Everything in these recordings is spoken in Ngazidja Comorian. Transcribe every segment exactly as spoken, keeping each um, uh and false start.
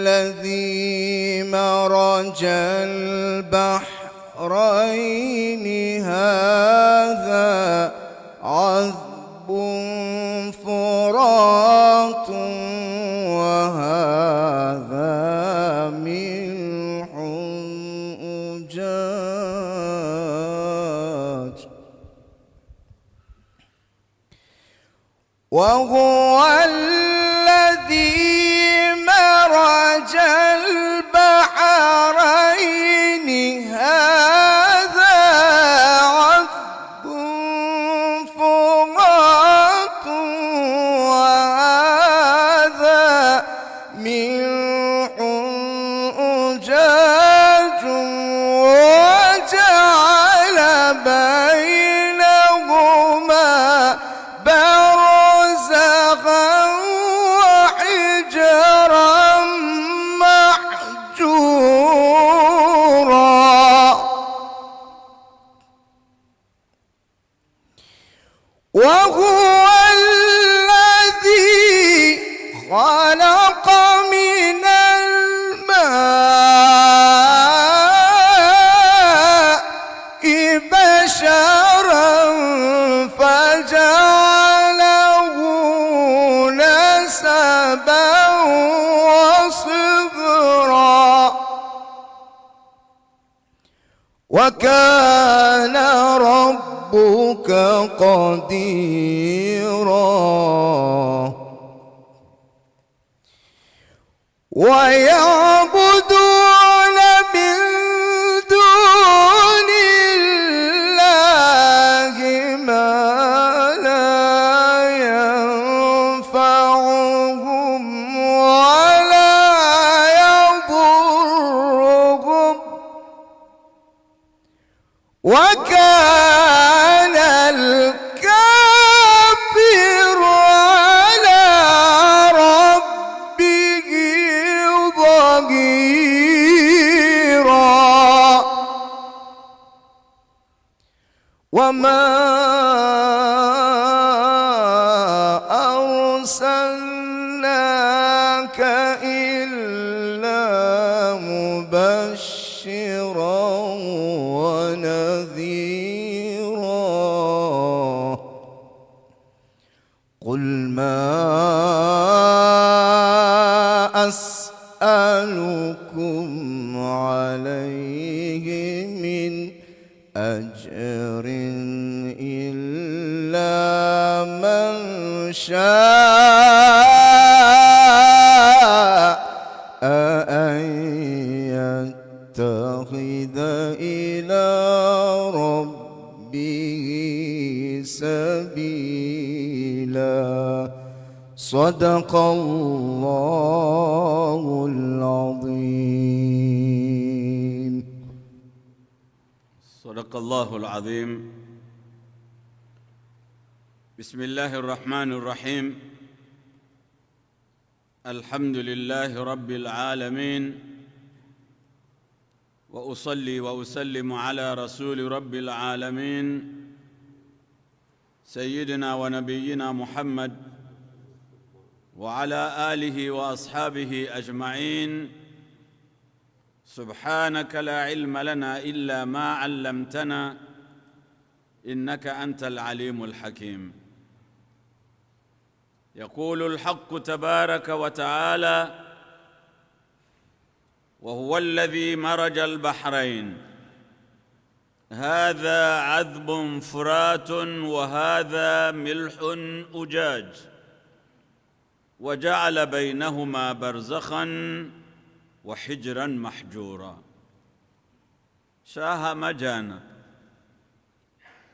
الذي مرج البحرين هذا عذب فرات وهذا ملح أجاج وهو الذي مرج البحرين هذا عذب فرات وهذا ملح أجاج وجعل بينهما برزخا وحجرا محجورا. وهو الذي خلق من الماء بشرا فجعله نسبا وصهرا. وكان ربك قديرا. ويعبدون من دون الله ما لا ينفعهم ولا يضرهم وكان الكافر على ربه ظهيرا. وما أرسلناك إلا مبشرا ونذيرا. قل ما أسألكم عليه من أجر إلا من شاء أن يتخذ إلى ربه سبيلا. صدق الله العظيم. صدق الله العظيم. بسم الله الرحمن الرحيم. الحمد لله رب العالمين. وأصلي وأسلم على رسول رب العالمين سيدنا ونبينا محمد وعلى آله وأصحابه أجمعين. سبحانك لا علم لنا إلا ما علمتنا إنك أنت العليم الحكيم. يقول الحق تبارك وتعالى: وهو الذي مرج البحرين هذا عذب فرات وهذا ملح أجاج وجعل بينهما برزخا وحجرا محجورا. Sha hama djana,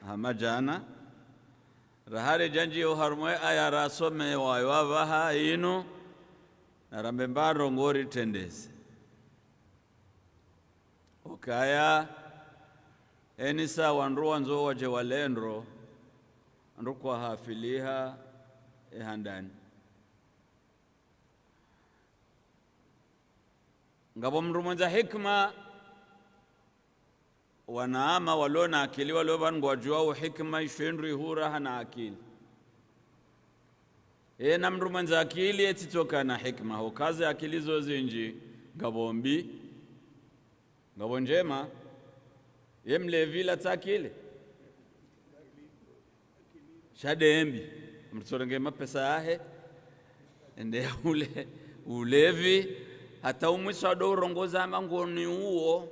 hama djana, rahari djandji yo harumwa ye aya rasome wayo apvaha inu, narambe mba ndrongoo ritrendeze. Ukaya, enisa wandru wandzo wadje wale ndro, wandru kwahafiliha, e handani. Ngapvo mndru mwendza hikima, wananya walo na akili walo pvanu ngwadjuwao hikima isho ndru ihura hana akili. Ena mndru mwendza akili yetsitsokana hikima, hoka ze akili zo zindji, ngapvo mbi, ngapvo ndjema. Ye mlevi latsa akili. Sha nde mbi. Mndru tsorenge mapesa yahe, ende ya ule, ulevi, hata umwiso ado urongoza mangoni uwo.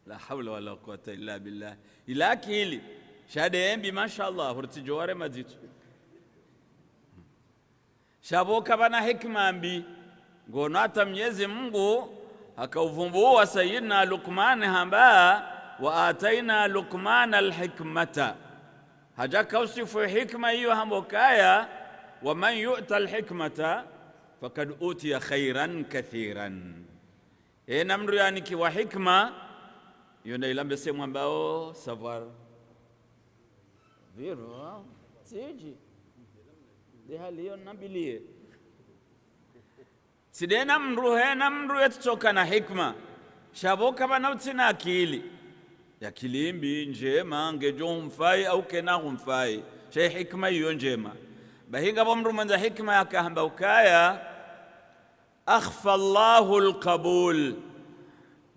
La hawla wala quwwata illa billah. Ila akili. Sha nde mbi, mashallah, huritsi djo ware madzitso. Sha pvo kapvana hikima mbi. Ngono hata Mnyezi Mungu, haka uvumbuwa Sayyidina Lukman hamba, "Wa atayna Lukmana al-hikmata." Hadja kausifu hikima iyo hamba ukaya, "Wa man yu'ta al-hikmata, faqad utiya khayran kathiran." Ena mndru yanikiwa hikima, iyo nda ilambese mwambao savoir vivre, hein? Tsidji. Nde hali iyo nambiliye. Tsi nde na mndru, hena mndru yetsitsokana hikima. Sha pvo kapvana utsina akili. Ye akili mbi, ndjema, ngedjo humfayi, au kena humfayi. Sha hikima iyo ndjema. Bahi ngapvo mndru mwendza hikima yaka hamba ukaya, "Akhfa Allahu al-qabul."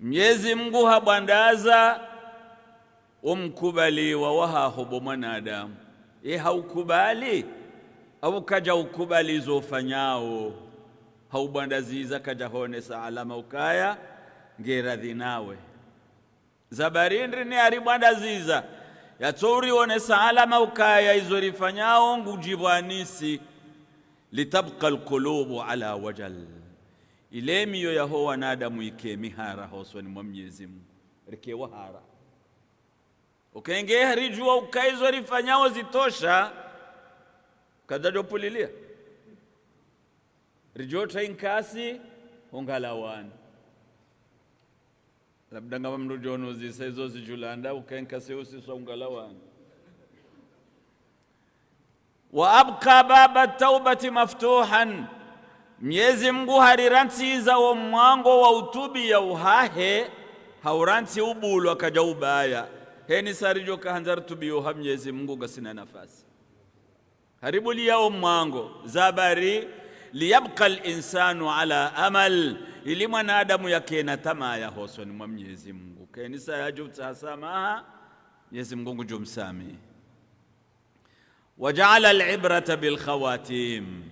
Mnyezi Mungu habwandaza omkubaliwa wahaho bo mwanadamu. Ye haukubali, au kadja ukubali izo ufanyao. Haubwandaziza, kadja honesa alama ukaya nge radhi nawe. Za bari ndrini haribwandaziza, yatso urionesa alama ukaya izo rifanyao ngudjibwanisi. "Litabqa al-qulubu ala wajal." Ile miyo yaho wanadamu ike mihara hosoni mwa Mnyezi Mungu. Rike wahara. Ukenge haridjuwa ukaya izo rifanyao zitosha, kadjadjo puliliya. Ridjo tra inkasi, ho ngalawani. Labda ngapvo mndru djo nuzisa izo zidjulanda, uka inkasi usiswa ho ngalawani. "Wa abqa baba tawbati maftuhan." Mnyezi Mungu harirantsiza wo mwango wa utubiya uhahe, haurantsi ubulwa kadja ubaya. Heni sa ridjo kahandza ritubiye uha Mnyezi Mungu ngasina nafasi. Haribuliya wo mwango, za bari, "Liyabqa al-insanu ala amal", ili mwanadamu yakena tamaya hosoni mwa Mnyezi Mungu. Keni sa yadjo utsaha samaha, Mnyezi Mungu ngudjo msamihi. "Wa ja'ala al-ibrata bil khawatim."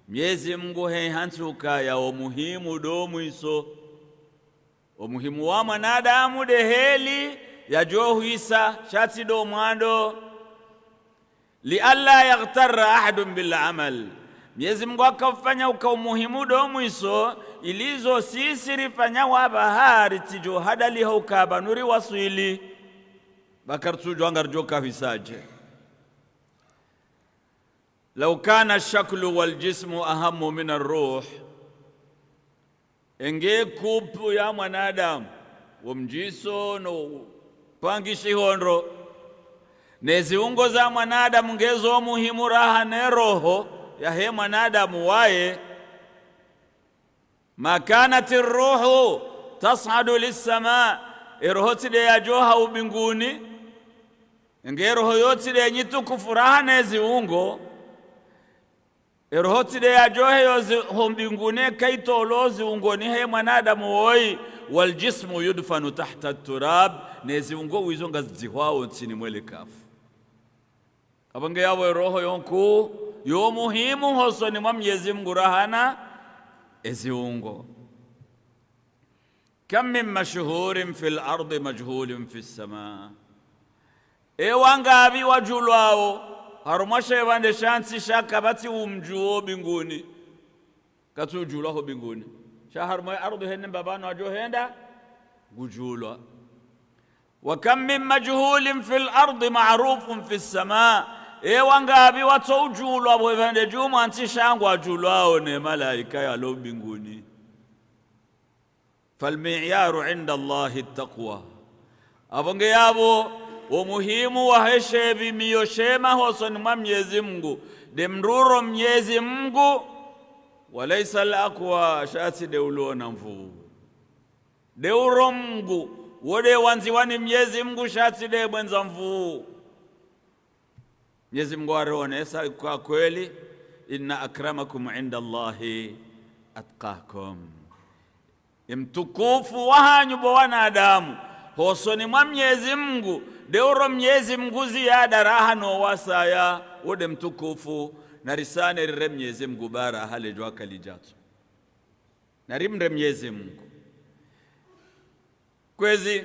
Mnyezi Mungu he hantsi ukaya wo muhimu ndo mwiso. Wo muhimu wa mwanadamu nde heli yadjo hwisa, sha tsi ndo mwando. "Li alla yaghtarra ahadun bil amal." Mnyezi Mungu haka ufanya uka wo muhimu ndo mwiso, ili zo sisi rifanyao apvaha ritsidjo hadaliha uka pvanu riwaswili. Pvaka ritsudjuwa ngaridjo kahwisadje. "Law kana ash-shaklu wal-jismu ahamma min ar-ruh." Enge kupu ya mwanadamu, wo mdjiso no upangishi hondro, ne ziungo za mwanadamu ngezo muhimu raha ne roho yahe mwanadamu waye, "ma kanati ar-ruhu tas'adu lis-sama." Eroho tsi nde yadjo ha ubinguni. Enge roho yo tsi nde nyi tukufu raha ne ziungo. Eroho tsi nde yadjo heyo zi-, ho mbinguni, kaitolo ziungoni he mwanadamu woyi. "Wal-jismu yudfanu tahta at-turab." Ne ziungo wizo ngazidjihwao ntsini mwe likafu. Apvo nge yapvo eroho yo nkuu, yo muhimu hosoni mwa Mnyezi Mungu raha na eziungo. "Kam min mashhurin fil ardi majhulin fis sama." E wangapvi wadjulwao harumwa she pvandre sha ntsi sha kapvatsi umdjuwo mbinguni. Katsu udjulwa ho mbinguni. Sha harumwa e ardhi hene mbapvanu adjo henda, ngudjulwa. "Wa kam min majhulin fil ardi ma'rufun fis sama." E wangapvi watso udjulwa pvo e pvandre dju mwa ntsi sha ngwadjulwao ne malaika yalo mbinguni. "Fal mi'yaru inda Allahi at-taqwa." Apvo nge yapvo, wo muhimu wahe she pvimiyo shema hosoni mwa Mnyezi Mungu, nde mndru uro Mnyezi Mungu, "wa laysa al-aqwa", sha tsi nde ulo na nvuu. Nde uro Mungu, wo nde wandziwa ni Mnyezi Mungu, sha tsi nde mwendza nvuu. Mnyezi Mngu arionesa kwa kweli, إن أكرمكم عند الله أتقاكم. Emtukufu wahanyu bo wanadamu, hosoni mwa Mnyezi Mngu, nde uro Mnyezi Mngu ziada raha no wasaya, wo nde mtukufu, narisane rire Mnyezi Mngu bara hale djwa kalidjatso. Narimre Mnyezi Mngu. Kwezi,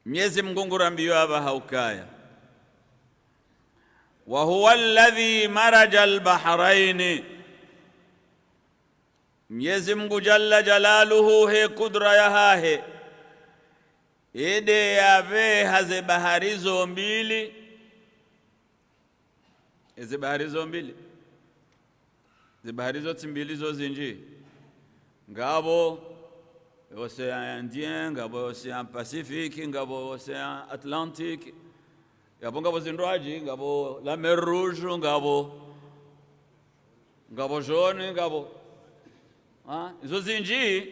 Mnyezi Mngu ngurambiyo apvaha ukaya: وهو الذي مرج البحرين. Mnyezi Mngu Jalla Jalaluhu he kudra yahahe, yende yapveha ze bahari zo mbili. Eze bahari zo mbili. Ze bahari zo tsi mbili zo zindji. Ngapvo Océan Indien, ngapvo Océan Pacifique, ngapvo Océan Atlantique. Yapvo ngapvo zindrwadji, ngapvo la mer Rouge, ngapvo, ngapvo Jaune, ngapvo. Ha? Izo zindji,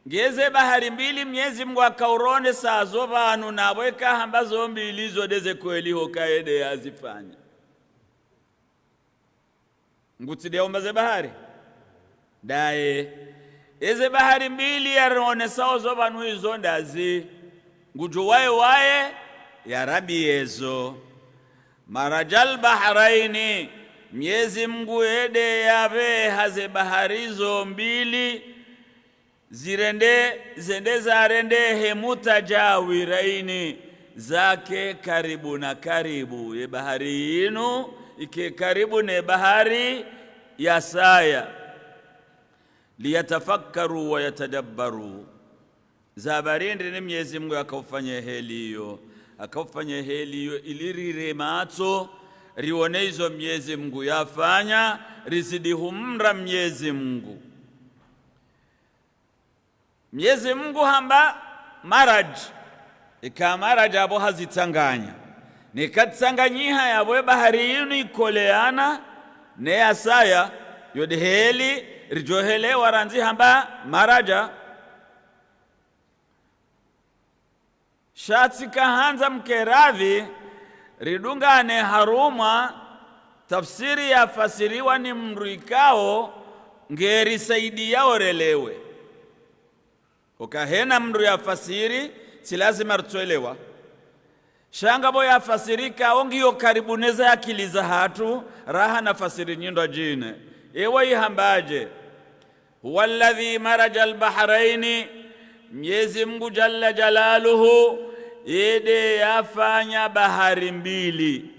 ngeze bahari mbili Mnyezi Mngu akauronesa zo pvanu, na pvo eka hamba zo mbili zo ndeze kweli hoka yende yazifanya. Ngutsi nde yaumba ze bahari? Ndaye. Eze bahari mbili yaronesao zo pvanu izo ndazi? Ngudjuwa ye waye, ya Rabi yezo. مرج البحرين, Mnyezi Mngu yende yapveha ze bahari zo mbili, zirende, zende zarendehe متجاورين, zake karibu na karibu. Ye bahari yinu, yike karibu ne bahari yasaya. ليتفكروا ويتدبروا. Za barindi ni Mnyezi Mngu akaufanya heli iyo, akaufanya heli iyo ili rire matso, rione izo Mnyezi Mngu yafanya, rizidi humra Mnyezi Mngu. Mnyezi Mngu hamba maraj, ika maraj apvo hazitsanganya. Neka tsanganyiha yapvo ye bahari yinu ikoleana, ne yasaya, yo nde heli, ridjohelewa randzi hamba maraja. Sha tsika handza mke radhi, ridungane harumwa tafsiri yafasiriwa ni mndru ikao, ngeri saidiyao relewe. Oka hena mndru yafasiri, tsi lazima ritsoelewa. Sha ngapvo yafasiri ikao ngiyo karibu neze akili zahatru, raha na fasiri nyindo djine. Ewa ihambadje? هو الذي مرج البحرين, Mnyezi Mngu Jalla Jalaluhu, yende yafanya bahari mbili.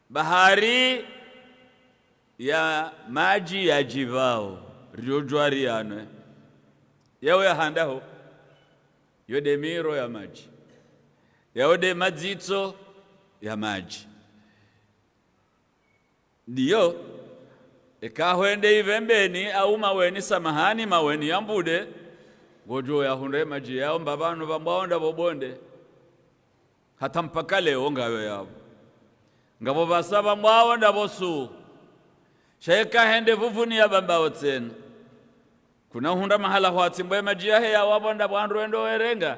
Bahari ya madji ya djipvao, ridjo djuwa riyanwe. Yawo ya handaho, yo nde miro ya madji. Yawo nde madzitso ya madji. Ndiyo, eka hwende Ipvembeni au Maweni, samahani, Maweni ya Mbude, ngodjo yahundre madji yawo mbapvanu pvambwawo ndapvo bonde. Hata mpaka leo ngayo yapvo. Ngapvo pvasa pvambwawo ndapvo suu. Sha eka hende Vuvuni ya Bambao tsena, kuna hundra mahala hwatsimbwa ye madji yahe yawo apvo ndapvo wandru wendo werenga.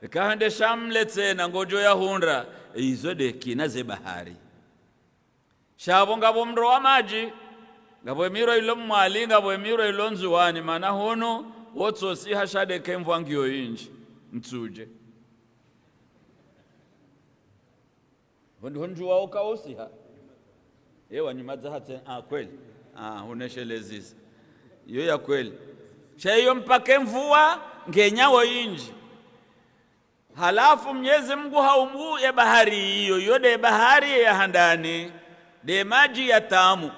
Eka hende Shamle tsena ngodjo yahundra. Izo nde kina ze bahari. Sha apvo ngapvo mro wa madji, ngapvo emiro ilo Mwali, ngapvo emiro ilo Ndzuwani, mana hunu, wotsosi ha sha nde ke mvua ngiyo indji, mtsudje. Hondi hondjuwa uka usiha. Ewa, nyuma za hatse, ah, kweli. Ah, uneshelezisa. Iyo ya kweli. Sha iyo mpaka emvua ngenyawo indji. Halafu Mnyezi Mngu haumbu ye bahari iyo, iyo nde bahari ya handani, nde madji ya tamu.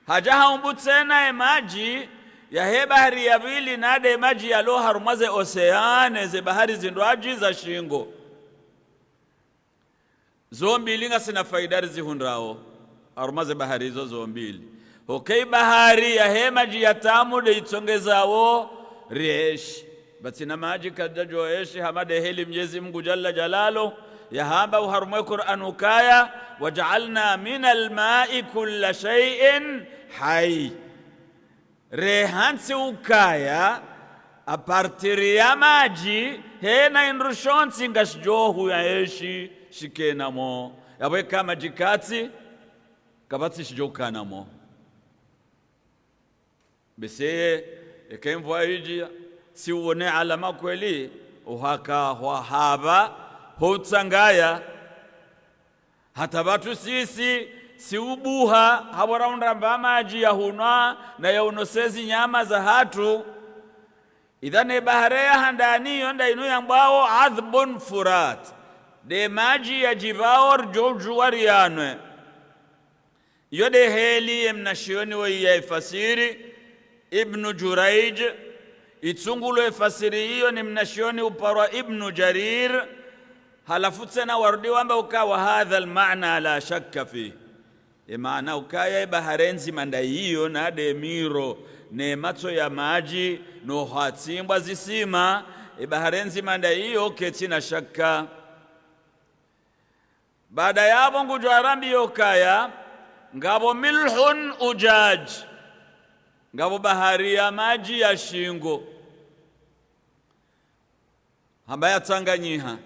Hadja haumbu tsena ye madji yahe bahari ya pvili, na nde madji yalo harumwa ze océan, ze bahari zindrwadji za shingo. Zo mbili ngasina faida rizihundrawo harumwa ze bahari izo zo mbili. Hoka ye bahari yahe madji ya tamu nde itsongezawo rieshi. Ba tsina madji kadjadjo eshi, hama nde heli Mnyezi Mngu Jalla Jalaluhu yahamba oharumwa ye Kur'ani ukaya: وجعلنا من الماء كل شيء حي. Rehantsi ukaya À partir ya madji, hena indru shontsi ngashidjo huya eshi, shikena mo. Yapvo eka madji katsi, kapvatsi shidjo kana mo. Bese, eka imvua idjia, si uone alama kweli, uhaka hwahaba, hutsangaya. Hata pvatsu sisi, si ubuha, hapvo raundra mba madji ya hunwa, na ya unosezi nyama zahatru. Idhan, ye bahari ya handani yo nda inu yambwao Adhbun Furat. Nde madji ya djipvao ridjo udjuwa riyanwe. Yo nde heli ye mnashioni wo ya ifasiri, Ibnu Juraij, itsungulo ifasiri iyo ni mnashioni uparwa Ibnu Jarir, halafu tsena warudi wamba uka وهذا المعنى لا شك فيه. Ye maana ukaya ye bahari ndzima nda iyo na nde miro, ne matso ya madji, no hwatsimbwa zisima, ye bahari ndzima nda iyo ketsina shaka. Baada yapvo ngudjo arambiya ukaya, ngapvo ملح أجاج, ngapvo bahari ya madji ya shingo. Hamba yatsanganyiha.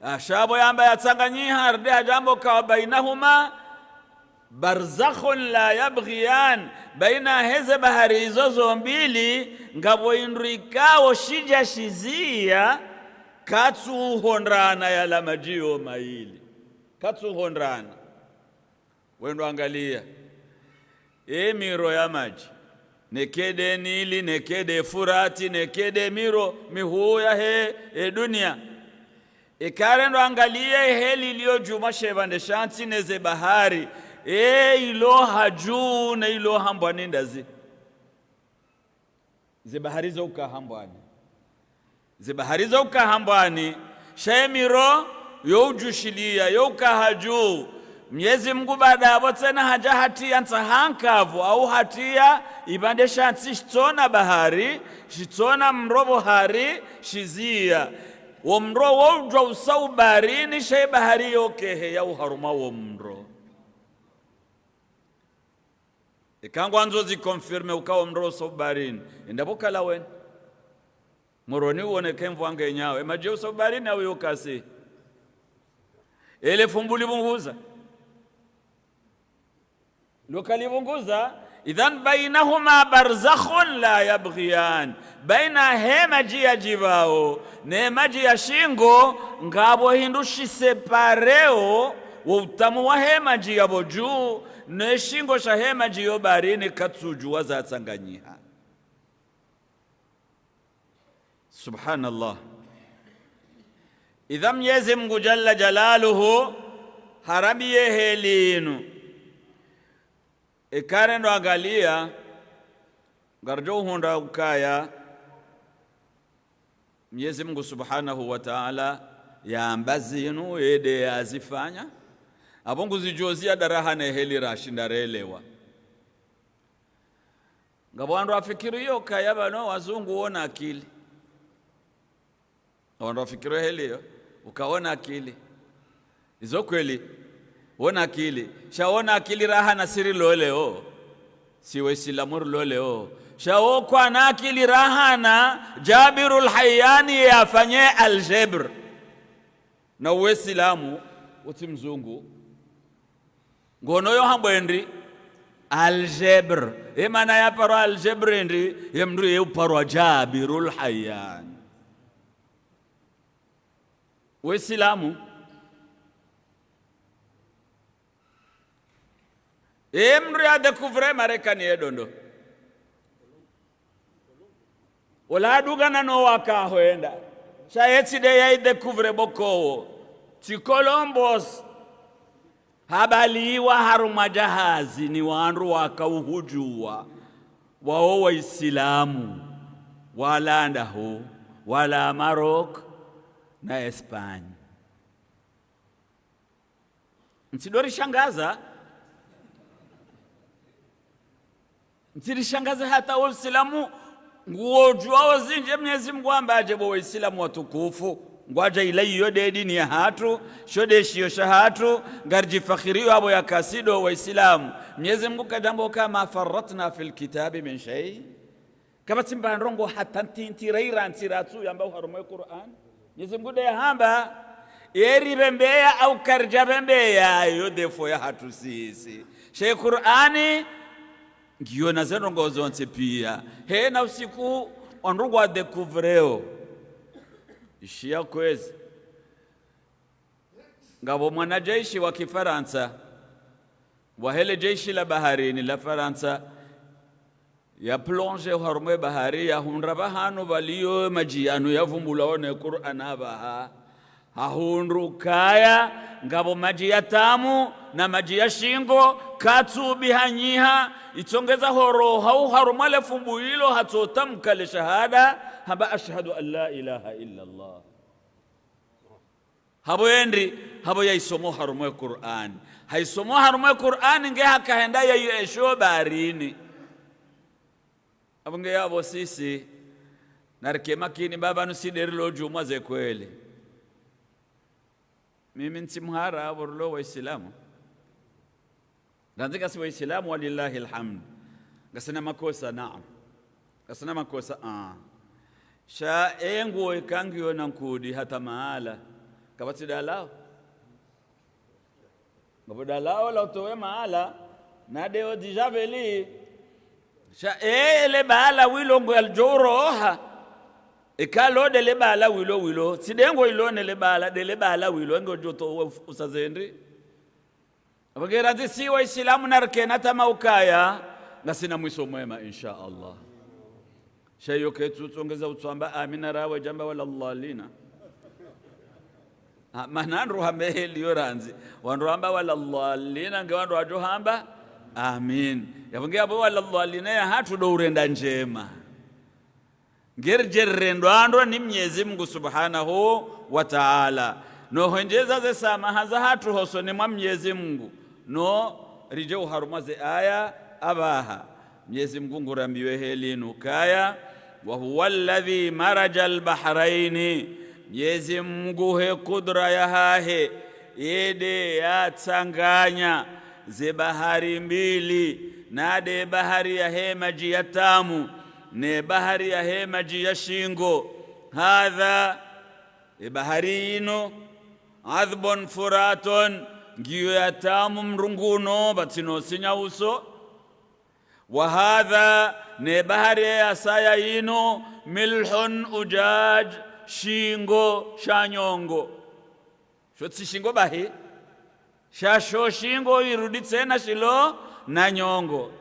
Asha pvo yamba yatsanganyiha, rudi hadjamba uka وبينهما برزخ لا يبغيان. Baina heze bahari izo zo mbili, ngapvo indru ikao shidja shiziya, katsuhondrana yala madji yo mayili. Katsuhondrana. Wendo angaliya. Ye miro ya madji. Neke nde Nili, neke nde Furati, neke nde miro mihuu yahe ye dunia. Eka rendo angaliya ye heli iliyo dju mwa she pvandre sha ntsi ne ze bahari. Ye ilo hadju ne ilo hambwani ndazi. Ze bahari zo uka hambwani. Ze bahari zo uka hambwani, sha ye miro yo udjushiliya, yo uka hadju. Mnyezi Mungu baada yapvo tsena hadja hatiya ntsaha nkavu, au hatiya ipvandre sha ntsi shitsona bahari, shitsona mro pvo hari, shiziya. Wo mro wo udjuwa usa ubaharini, sha ye bahari yo kehe ya uharumwa wo mro. Eka ngwandzo zi confirmer uka wo mro usa ubaharini, enda pvo kala weni. Moroni uone ke mvua nge nyawo. Ye madji yo usa ubaharini au yo kasi. Ele fumbu li pvunguza. Lo ka li pvunguza. إذن بينهما برزخ لا يبغيان. Baina he madji ya djipvao ne madji ya shingo, ngapvo hindru shi séparéo wo utamu wa he madji ya pvo dju, ne shingo sha he madji yo baharini katsudjuwa zatsanganyiha. Subhanallah. Idha Mnyezi Mungu Jalla Jalaluhu harambiya ye heli inu. Eka rendo angaliya, ngaridjo uhundra ukaya Mnyezi Mungu Subhanahu wa Ta'ala yamba zinu, ye nde yazifanya. Apvo nguzidjuziya ndraha ne heli rashinda relewa. Ngapvo wandru wafikiriyo ukaya pvanu wazungu wona akili. Ngapvo wandru wafikiriyo heli iyo, uka wona akili. Izo kweli, wona akili. Sha wona akili raha na si ri lole wo. Si Waislamu ri lole wo. Sha wo kwana akili raha na Jabirul Hayani yafanye algèbre. Na Uislamu, utsi mzungu. Ngono yo hambwa ndri, algèbre. Ye maana ya parwa algèbre ndri, ye mndru ye uparwa Jabirul Hayani. Uislamu. Ye mndru ya découvre Marekani ye dondo. Ola adungana no waka hwenda. Sha ye tsi nde ya i découvre pvoko wo. Tsi Columbus. Habaliwa harumwa djahazi ni wandru waka uhudjuwa. Wawo Waislamu. Wala ndahu. Wala Maroc. Na Espagne. Ntsi ndo rishangaza. Ntsi rishangaza hata wo Uislamu nguwo djuwa wo zindji. Mnyezi Mungu hamba adje bo Waislamu watukufu. Ngwadja ila iyo nde dini yahatru, sho nde shiyo shahatru, ngaridjifakhiriyo apvo ya kasi ndo Waislamu. Mnyezi Mungu kadjamba uka ما فرطنا في الكتاب من شيء. Kapvatsi mba ndrongo hata ntiti ra irantsira tsu yamba oharumwa ye Kur'ani. Mwenyezi Mungu nde yahamba, yeri pvembeya au karidja pvembeya, yo défaut yahatru sisi. Sha ye Kur'ani, ngiyo na ze ndrongo zontsi piya. Hena usiku, wandru ngwa découvreo. Ishiya kwezi. Ngapvo mwana jeshi wa Kifarantsa, wahe le jeshi la baharini la Farantsa, ya plongé oharumwa ye bahari, yahundra pvahanu pvaliyo madji yanu yavumbulwa ne Kur'ani apvaha. Hahundru ukaya, ngapvo madji ya tamu, na madji ya shingo, katsu bihanyiha, itsongeza horoha oharumwa le fumbu ilo, hatsotamka le shahada, hamba, "Ashhadu an la ilaha illa Allah." Hapvo yendri, hapvo yaisoma oharumwa ye Kur'ani. Haisoma oharumwa ye Kur'ani nge hakahenda yayo esho baharini. Apvo nge yapvo sisi, narike makini pvapvanu si nde rilo djumwa ze kweli. Mimi ntsi mhara apvo rilo Waislamu. Randzi ngasi Waislamu, walillahi alhamd. Ngasina makosa, naam. Ngasina makosa, ah. Sha ye nguo ika ngiyo na nkudi hata mahala. Kapvatsi dalao. Ngapvo dalao la utowe mahala, na nde eau de Javel. Sha, eh, le bala wilo ngo yalidjo uroha. Eka lo nde le bala wilo wilo. Tsi nde ngo ilo ne le bala, nde le bala wilo, ngo djo to u-, usa zendri. Apvo nge randzi si Waislamu narike na tama ukaya, ngasina mwiso mwema, insha Allah. Sha iyo ketsu tsongeza utsamba amina rawe djamba wala dhallina. Ha, mana wandru hamba heli yo randzi. Wandru hamba wala dhallina, nge wandru wadjo hamba amin. Yapvo nge yapvo wala dhallina yahatru ndo urenda ndjema. Nge ridje rirendwa ndro ni Mwenyezi Mungu Subhanahu wa Ta'ala. No hwendjeza ze samaha zahatru hosoni mwa Mwenyezi Mungu. No ridje oharumwa ze aya apvaha. Mwenyezi Mungu ngurambiwe heli nu kaya, "Wa huwa alladhi marajal bahraini." Mwenyezi Mungu he kudra yahahe, ye nde yatsanganya ze bahari mbili, na nde bahari yahe madji ya tamu, ne bahari yahe madji ya shingo. Hadha, e bahari yinu, adhbun furatun, ngiyo ya tamu mrunguno, pvatsina usinya uso. Wa hadha, ne bahari ya saya yinu, milhun ujaj, shingo sha nyongo. Sho tsi shingo bahi, sha sho shingo irudi tsena shilo na nyongo.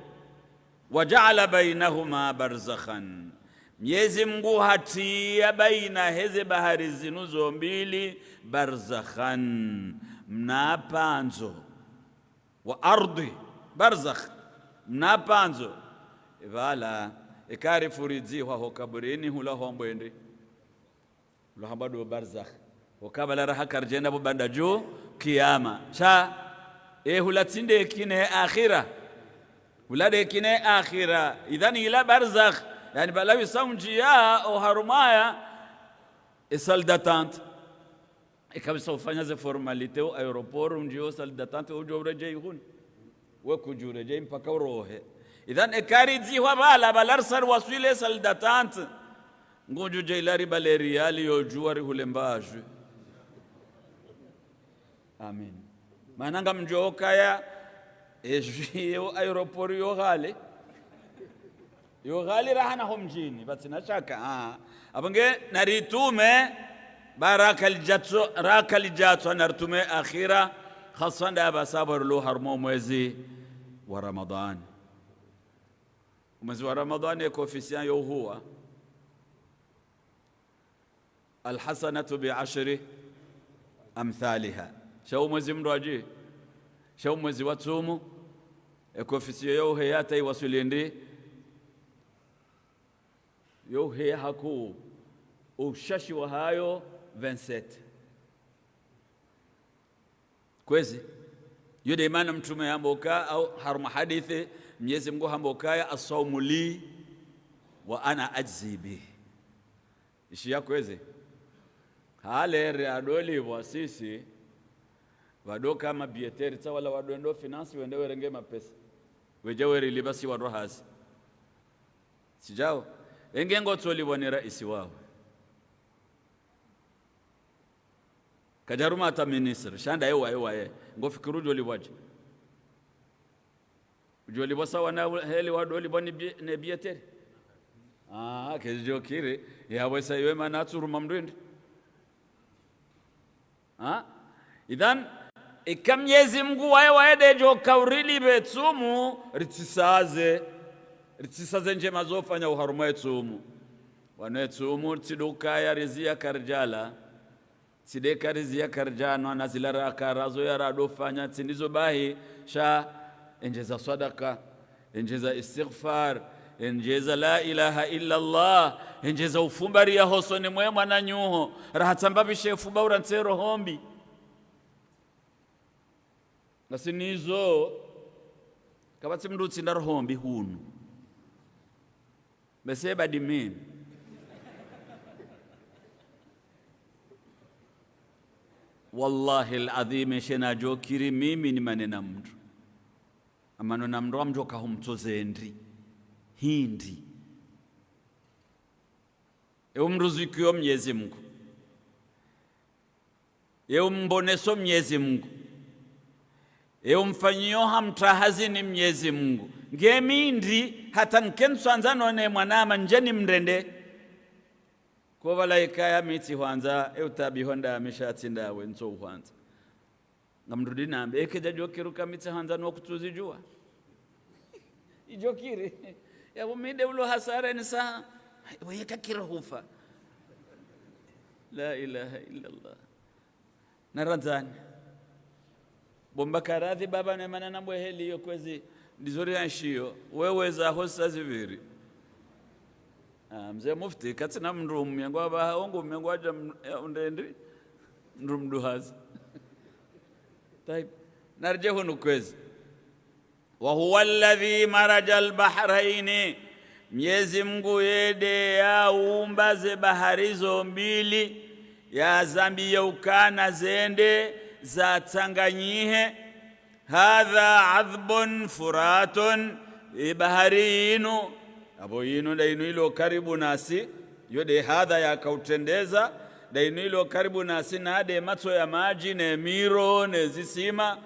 Wa ja'ala bainahuma barzakhan. Mwenyezi Mungu hatriya baina heze bahari zinu zo mbili barzakhan, mna pandzo. Wa ardhi, barzakh, mna pandzo. Ipvala, eka rifuridzihwa ho kaburini hula hwambwa ndri? Hula hamba ndo barzakh. Ho kabla raha karidjenda pvo banda dju kiyama. Sha, e hula tsi nde kine akhira. Hula nde kine akhira. Idhan ila barzakh. Yaani pvala wisa undjiya oharumwa ya e salle d'attente. Eka wisa ufanya ze formalité o aéroport, undjiyo salle d'attente, udjo uredjeyi hunu. We kudjo uredjeyi mpaka urohe. Idhan, eka ridzihwa pvala, pvala risa riwaswili salle d'attente. Ngudjo dje ila ribale riyali yo djuwa rihule mbajwi. Amin. Mana ngamdjo kaya, ejwi yo aéroport yo ghali. Yo ghali raha na ho mdjini, pvatsina shaka, ah. Apvo nge naritume, ba raka lidjatswa, raka lidjatswa naritume akhira, khaswa nda apvasa pvo rilo harumwa omwezi wa Ramadhani. Omwezi wa Ramadhani, e coefficient yo huwa. الحسنة بعشر أمثالها. Sha omwezi mndru adji, sha omwezi wa tsumu, e coefficient yo uheya hata iwaswili ndri, yo uheya hakuu, ushashi wahayo vingt-sept. Kwezi, yo nde mana mtrume hamba uka, au harumwa hadithi, Mwenyezi Mungu hamba ukaya, "الصوم لي وأنا أجزي به." Ishiya kwezi. Hale re adolipvwa sisi, wado kama billetterie, tsa wala wado endo finance, wende werenge mapesa. Wedja werilipva si wado hazi. Tsi djao, Enge ngotsolipvwa ni raisi wawe. Kadjaruma hata ministre, sha nda ewa, ewa, e. Ngofikiri udjolipvwa dje? Udjolipvwa sawa na heli wadolipvwa ni bi-, ne billetterie. Ah, kedjokiri. Yapvo isa iwe mana atsuruma mndru indi. Ha? Idhan, ika Mnyezi Mngu waye, waye ndedjo kaurilipve tsumu, ritsisaze. Ritsisaze ndjema zofanya oharumwa etsumu. Wanu etsumu, ritsidokaya riziya karidjala. Tsideka riziya karidjanwa na zila rakarazo ya radofanya, tsi ndizo bahi, sha endjeza swadaka, endjeza istighfar, endjeza la ilaha illa Allah, endjeza ufumba riya hosoni mwe mwananyaho, raha tsamba pvishe fumba urantsero hombi. Ngasi nizo, kapvatsi mndru utsinda rohombi hunu. Bese badi mimi. Wallahi al-adhim, she nadjokiri mimi ni manena mndru. Amano na mndru amdjoka humtsoze ndri. Hindri. Ewe mndru zikio Mnyezi Mngu. Ewe mboneso Mnyezi Mngu. Ewe mfanyio hamtahazini Mnyezi Mngu. Nge mi ndri hata nkentswandza none mwanama ndje nimrende. Kopvala ikaya mi tsihwandza, ewe utabiho nda mi sha tsi ndawe ntso uhwandza. Ngamrudi nambe, eke djadjokiri uka mi tsihwandza no kutsuzidjuwa. Idjokiri. Yapvo mi nde ulo hasara ni sa, weye kakiri hufa. La ilaha illa Allah. Narandzani. Bo mba karadhi baba ne mana nambwe heli yo kwezi, ndizo rianshiyo, wewe zaho sa zipviri. Ah, mze mufti, katsina mndru mmengo apvaha, ongo mmengo adja m-, ya undrendi, mndru mduhazi. Taib. Naridje hunu kwezi. وهو الذي مرج البحرين. Mnyezi Mngu yende yaumba ze bahari zo mbili, yazambiya ukana zende zatsanganyihe. هذا عذب فرات, e bahari yinu, apvo yinu nda yinu ilo karibu nasi, yo nde hadha yakautrendeza, nda yinu ilo karibu nasi na nde matso ya madji, ne miro, ne zisima.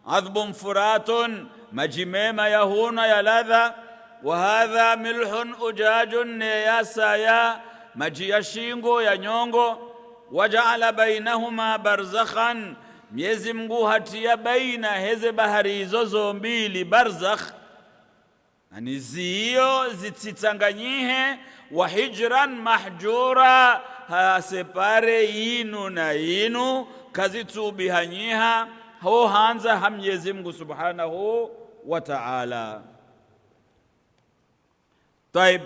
عذب فرات, madji mema ya hunwa ya ladha. وهذا ملح أجاج, ne yasaya, madji ya shingo ya nyongo. وجعل بينهما برزخا, Mnyezi Mngu hatiya baina heze bahari izo zo mbili barzakh. Ani ziyo zitsitsanganyihe, وحجرا مهجورا, ha séparer yinu na yinu, kazitsubihanyiha, ho handza ha Mnyezi Mngu Subhanahu wa Ta'ala. Taib.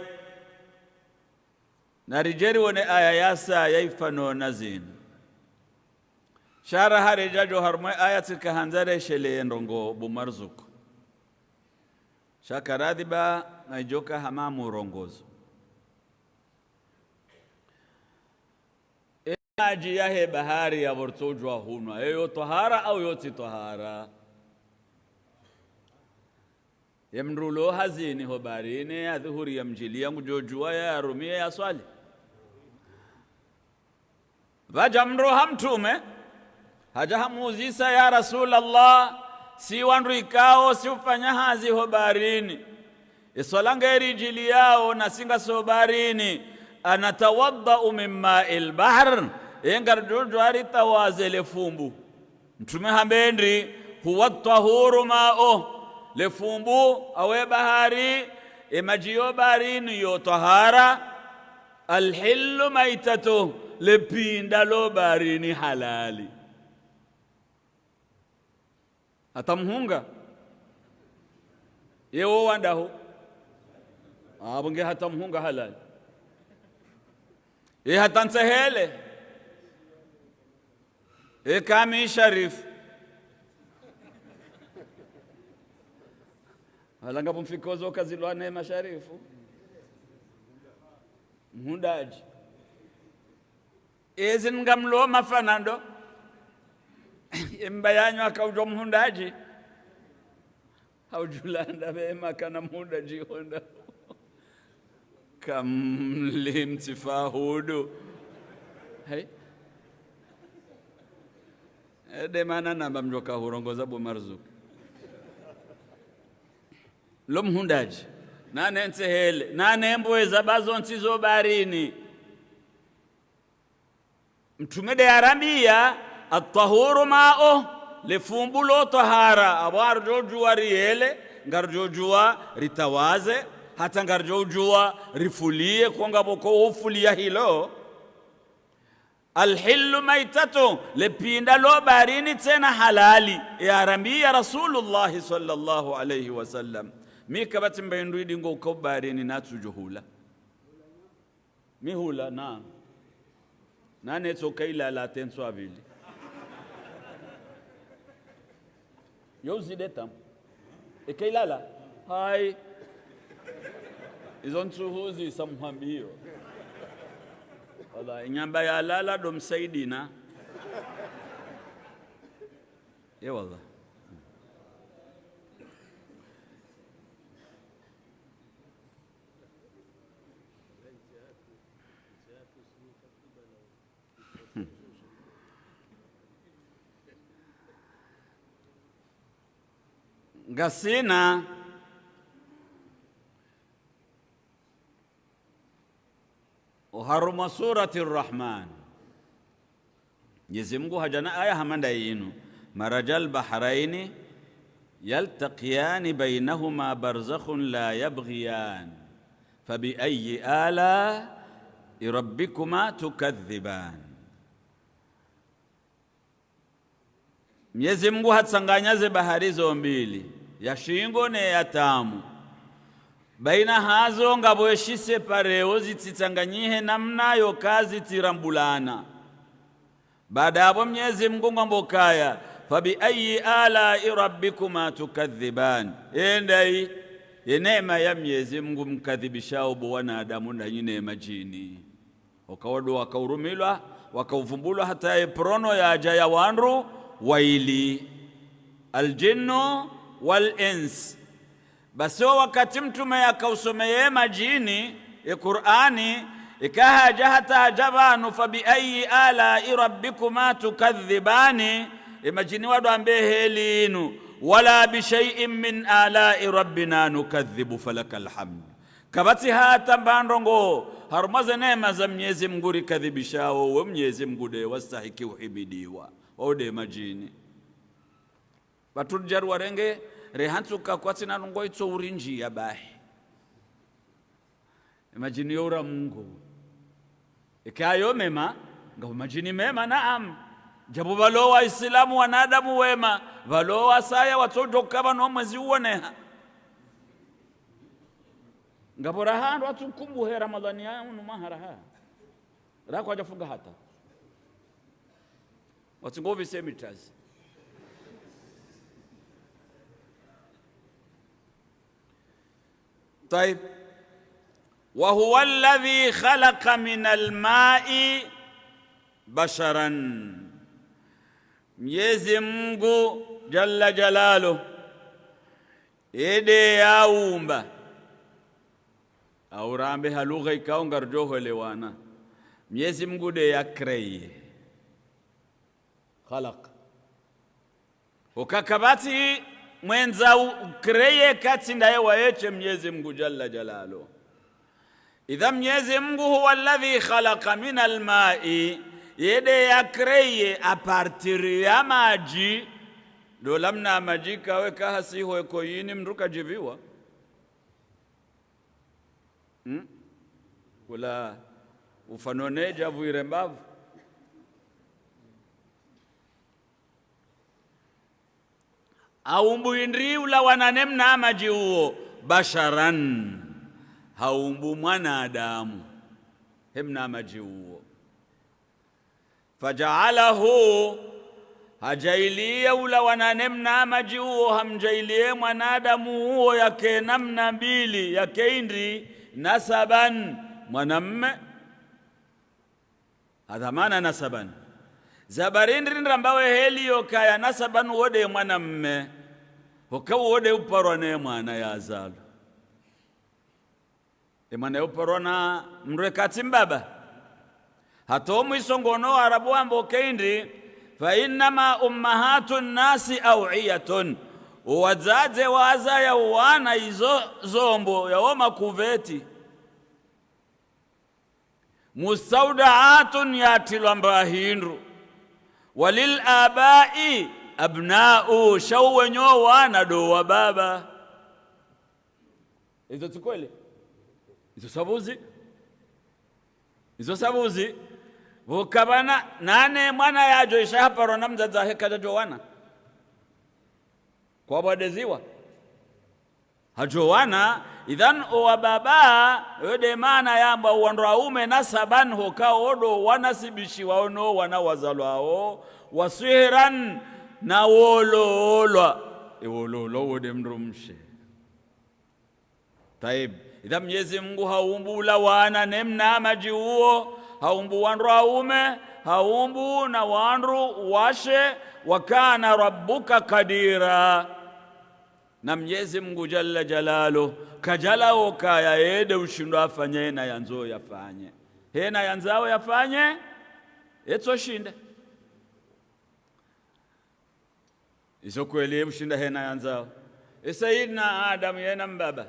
Naridje riwone aya yasa ya ifano na zinu. Sha raha redjadjo harumwa e aya tsika handza resheleye ndrongo bo Marzuku. Sha karadhi ba ngaidjoka hama murongozo. E madji yahe bahari yapvo ritsodjuwa hunwa, eyo twahara au yo tsi twahara? Ye mndru ulo hazini ho baharini, adhuhuri yamdjiliya ngudjodjuwa ya yarumiye yaswali? Pvadja mndru ha Mtrume, hadja hamuzisa, ya Rasulallah, si wandru ikao si ufanya hazi ho baharini. Iswala ngeridjiliyao nasi ngasi ho baharini, أنتوضأ من ماء البحر, e ngaridjodjuwa ritawaze le fumbu? Mtrume hambe ndri, هو الطهور ماؤه, le fumbu, awe bahari, e madji yo baharini yo twahara, الحل ميتته, le pinda lo baharini halali. Hata mhunga? Ye wo wandahu? Apvo nge hata mhunga halali. Ye hata ntsehele? E kami sharifu. Halanga pvo mfikozo kazilwa ne masharifu. Mhundadji. Ezi ngamlo mafanando. Emba yanyu akaudjo mhundadji. Haudjulanda be makana mhundadji honda. Kamlimtsifa hudu. Hey. Ede mana namba mdjoka hurongoza bo Marzuki. Lo mhundaji. Nane ntsehele. Nane mbweza bazo ntsizo baharini. Mtrume de yarambiya, "At-tahuru ma'u", le fumbu lo twahara, apvo ngaridjodjuwa riyele, ngaridjodjuwa ritawaze, hata ngaridjodjuwa rifuliye, ko ngapvo ko ufuliya hilo. "Al-hillu maytatu", le pinda lo baharini tsena halali, yarambiya Rasulullahi sallallahu alayhi wa sallam. Mi kapvatsi mba indru idi ngo uka ubaharini natsudjohula. Mi hula, naam. Nane tsoka ilala tentsu apvili. Yo uzide tamu. Eka ilala? Hayi. Izo ntsuhu zisa mhwambiyo. Wallah, inyamba yalala do msaidina. Ye wallah. Ngasina oharumwa Surati Rahman. Mnyezi Mungu hadja na aya hama nda yinu: "Marajal bahrayni yaltaqiyani baynahuma barzakhun la yabghiyan. Fabiayyi ala'i rabbikuma tukadhdhiban." Mnyezi Mungu hatsanganya ze bahari zo mbili, ya shingo ne ya tamu. Bayina hazo ngapvo eshisepareo zitsitsanganyihe namna yo kazitsirambilana. Baada yapvo Mnyezi Mungu ngwambo kaya: "Fabiayyi ala'i rabbikuma tukadhdhiban." Ye ndayi ye neema ya Mnyezi Mungu mkadhibishao bo wanadamu ndanyi ne madjini? Oka wado wakaurumilwa, wakauvumbulwa hata ye prono yadja ya wandru wayili, al-jinnu wal-ins. Basi wo wakati mtrume yakausomeye madjini ye Kur'ani, ika hadja hata hadja pvanu: "Fabiayyi ala'i rabbikuma tukadhdhibani", ye madjini wado wambe heli inu: "Wala bishay'in min ala'i rabbina nukadhdhibu falakal hamd." Kapvatsi hata mba ndrongo harumwa ze neema za Mnyezi Mungu rikadhibishao, we Mnyezi Mungu de wastahiki uhimidiwa, wao de madjini. Pvatsu ridja riwarenge, rehantsuka kwatsina ndrongo itso urindjiya bahi. Ye madjini yo ura Mungu. Eka yo mema, ngapvo madjini mema, naam. Djapvo pvalo wa Isilamu wanadamu wema, pvalo wasaya watsodjoka pvanu mwezi uwoneha. Ngapvo raha ndo watsukumbuhe Ramadhani ya unu mwaha raha. Raha kwadjafunga hata. Watsi ngo vise mitazi. Tayib. "Wa huwa alladhi khalaqa minal ma'i basharan." Mnyezi Mungu Jalla Jalaluh, ye de yaumba. Au rambe ha lugha ikao ngaridjo hwelewana. Mnyezi Mungu de ya créer. Khalaq. Oka kapvatsi mwendza u-, u créer katsi ndaye waye she Mnyezi Mungu Jalla Jalaluh. Idha Mnyezi Mungu huwa alladhi khalaqa minal ma'i, ye de ya créer à partir ya madji, ndo namna madji kawe kahasiho eko yini mndru kadjipviwa. Hmm? Kula ufano ne djavu irembavu. Haumbu indri ulawana ne mna madji uwo, basharan. Haumbu mwanadamu he mna madji uwo. Faja'alahu, hadjaaliya ulawana ne mna madji uwo, hamdjaaliya mwanadamu uwo yake namna mbili, yake indri, nasaban, mwanamme. Hadha maana nasaban. Ze habari indri ndrambao heli yokaya nasaban wo de mwanamme. Hoka wo de uparwa ne mwana yazalwa. Emwana yo parwa na mdru eka tsi mbaba. Hata omwiso ngono Waarabu wamba ukaya hindri, فإنما أمهات الناس أوعية. Owadzadze wazaya owana izo zombo ya oma kuveti. مستودعات yatrilwa mba hindru. وللآباء أبناء. Sha owenyi owana ndo wababa. Izo tsi kweli? Izo sabuzi? Izo sabuzi? Pvukapvana nane mwana yadjo isha haparwa na mdzadze wahe kadjadjo wana. Kwabwadeziwa. Hadjo wana, idhan owababa, yo nde maana yamba owandru waume na sabani hoka wo ndo wanasibishiwao no wana wazalwao, وصهرا na wololwa. E wololwa wo nde mdrumshe. Tayib. Idha Mnyezi Mungu haumbu ula wana ne mna madji uwo, haumbu wandru waume, haumbu na wandru washe, وكان ربك قديرا. Na Mnyezi Mungu Jalla Jalaluhu, kadjalawa ukaya ye nde ushindwa afanye hena yandzo yafanye. Hena yandzao yafanye, etso shinda. Izo kweli ushinda hena yandzao. E Sayyidina Adam yena mbaba.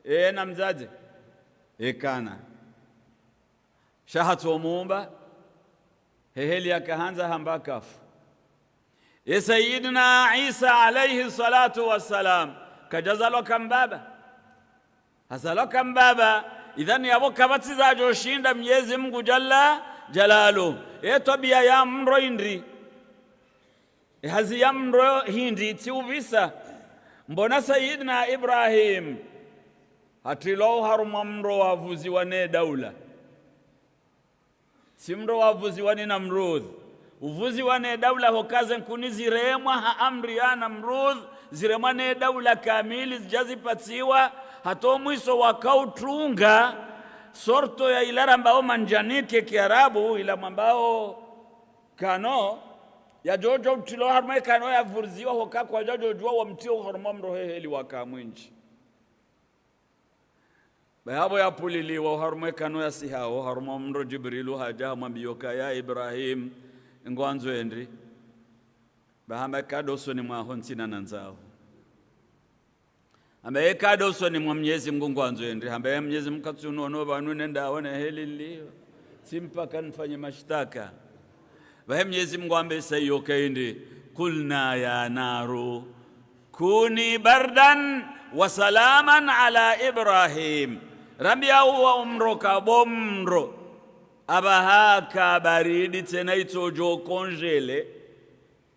Yena mdzadze. Ekana. Sha hatso muumba. Heheli yakahandza hamba kafu. E Sayyidina Isa alayhi salatu wassalam. Kadjazalwa ka mbaba. Hazalwa ka mbaba, idhan yapvo kapvatsi zadjo shinda Mnyezi Mungu Jalla Jalaluhu. E twabiya ya mdro hindri. E hazi ya mdro hindri tsi upvisa. Mbona Sayyidina Ibrahim hatrilwa oharumwa mdro wapvuziwa ne daula. Tsi mdro wapvuziwa ni Namrudh. Upvuziwa ne daula hoka ze nkuni ziremwa ha amri ya Namrudh, ziremwa ne daula kamili zidja zipatsiwa, hata omwiso wakautunga, sorto ya ila rambao manjanike kiarabu, ila mwambao kano, yadjodjo utrilwa oharumwa ekano yapvuziwa hoka kwadjadjodjuwa wamtrio oharumwa mdro heheli waka mwindji. Bahi yapvo yapvuliliwa oharumwa ekano yasihao, oharumwa mdro Jibrilu hadja hamwambiya ukaya Ibrahim, ngwandzo hindri. Bahi hamba eka ndo usoni mwaho ntsina nandzao. Hamba eka ndo usoni mwa Mnyezi Mungu ngwandzo hindri. Hamba ye Mnyezi Mungu katsunono pvanu nenda aone heli lilo. Tsi mpaka nifanye mashtaka. Bahi Mnyezi Mungu hamba isa iyo ukaya hindri, قلنا يا نار كوني بردا وسلاما على إبراهيم. Rambiya uwo mdro ka bo mdro. Apvaha ka baridi tsena itsodjo konjele.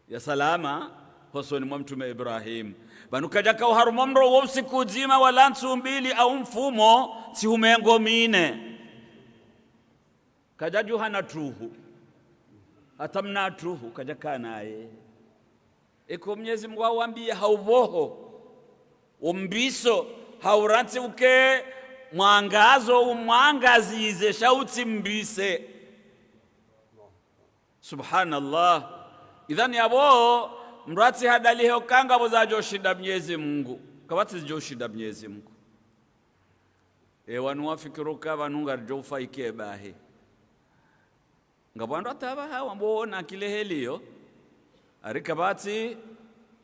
Ya salama, hosoni mwa mtrume Ibrahim. Pvanu kadjaka oharumwa mdro wo usiku udzima wala ntsu mbili au mfumo, ntsihu mengo mine. Kadjadjuha na truhu. Hata mna truhu, kadjaka naye. Eka Mnyezi Mungu hawambiya haupvoho. Umbiso, haurantsi uke mwangazo, umwangazize, sha utsimbise. Subhanallah. Idhan yapvo, mdru atsihadalihe uka ngapvo zadjo shinda Mnyezi Mungu. Kapvatsi zidjo shinda Mnyezi Mungu. E wanu wafikiri uka pvanu ngaridjo ufa ike bahi. Ngapvo wandru ata pvaha wambo na kile heli iyo. Ari kapvatsi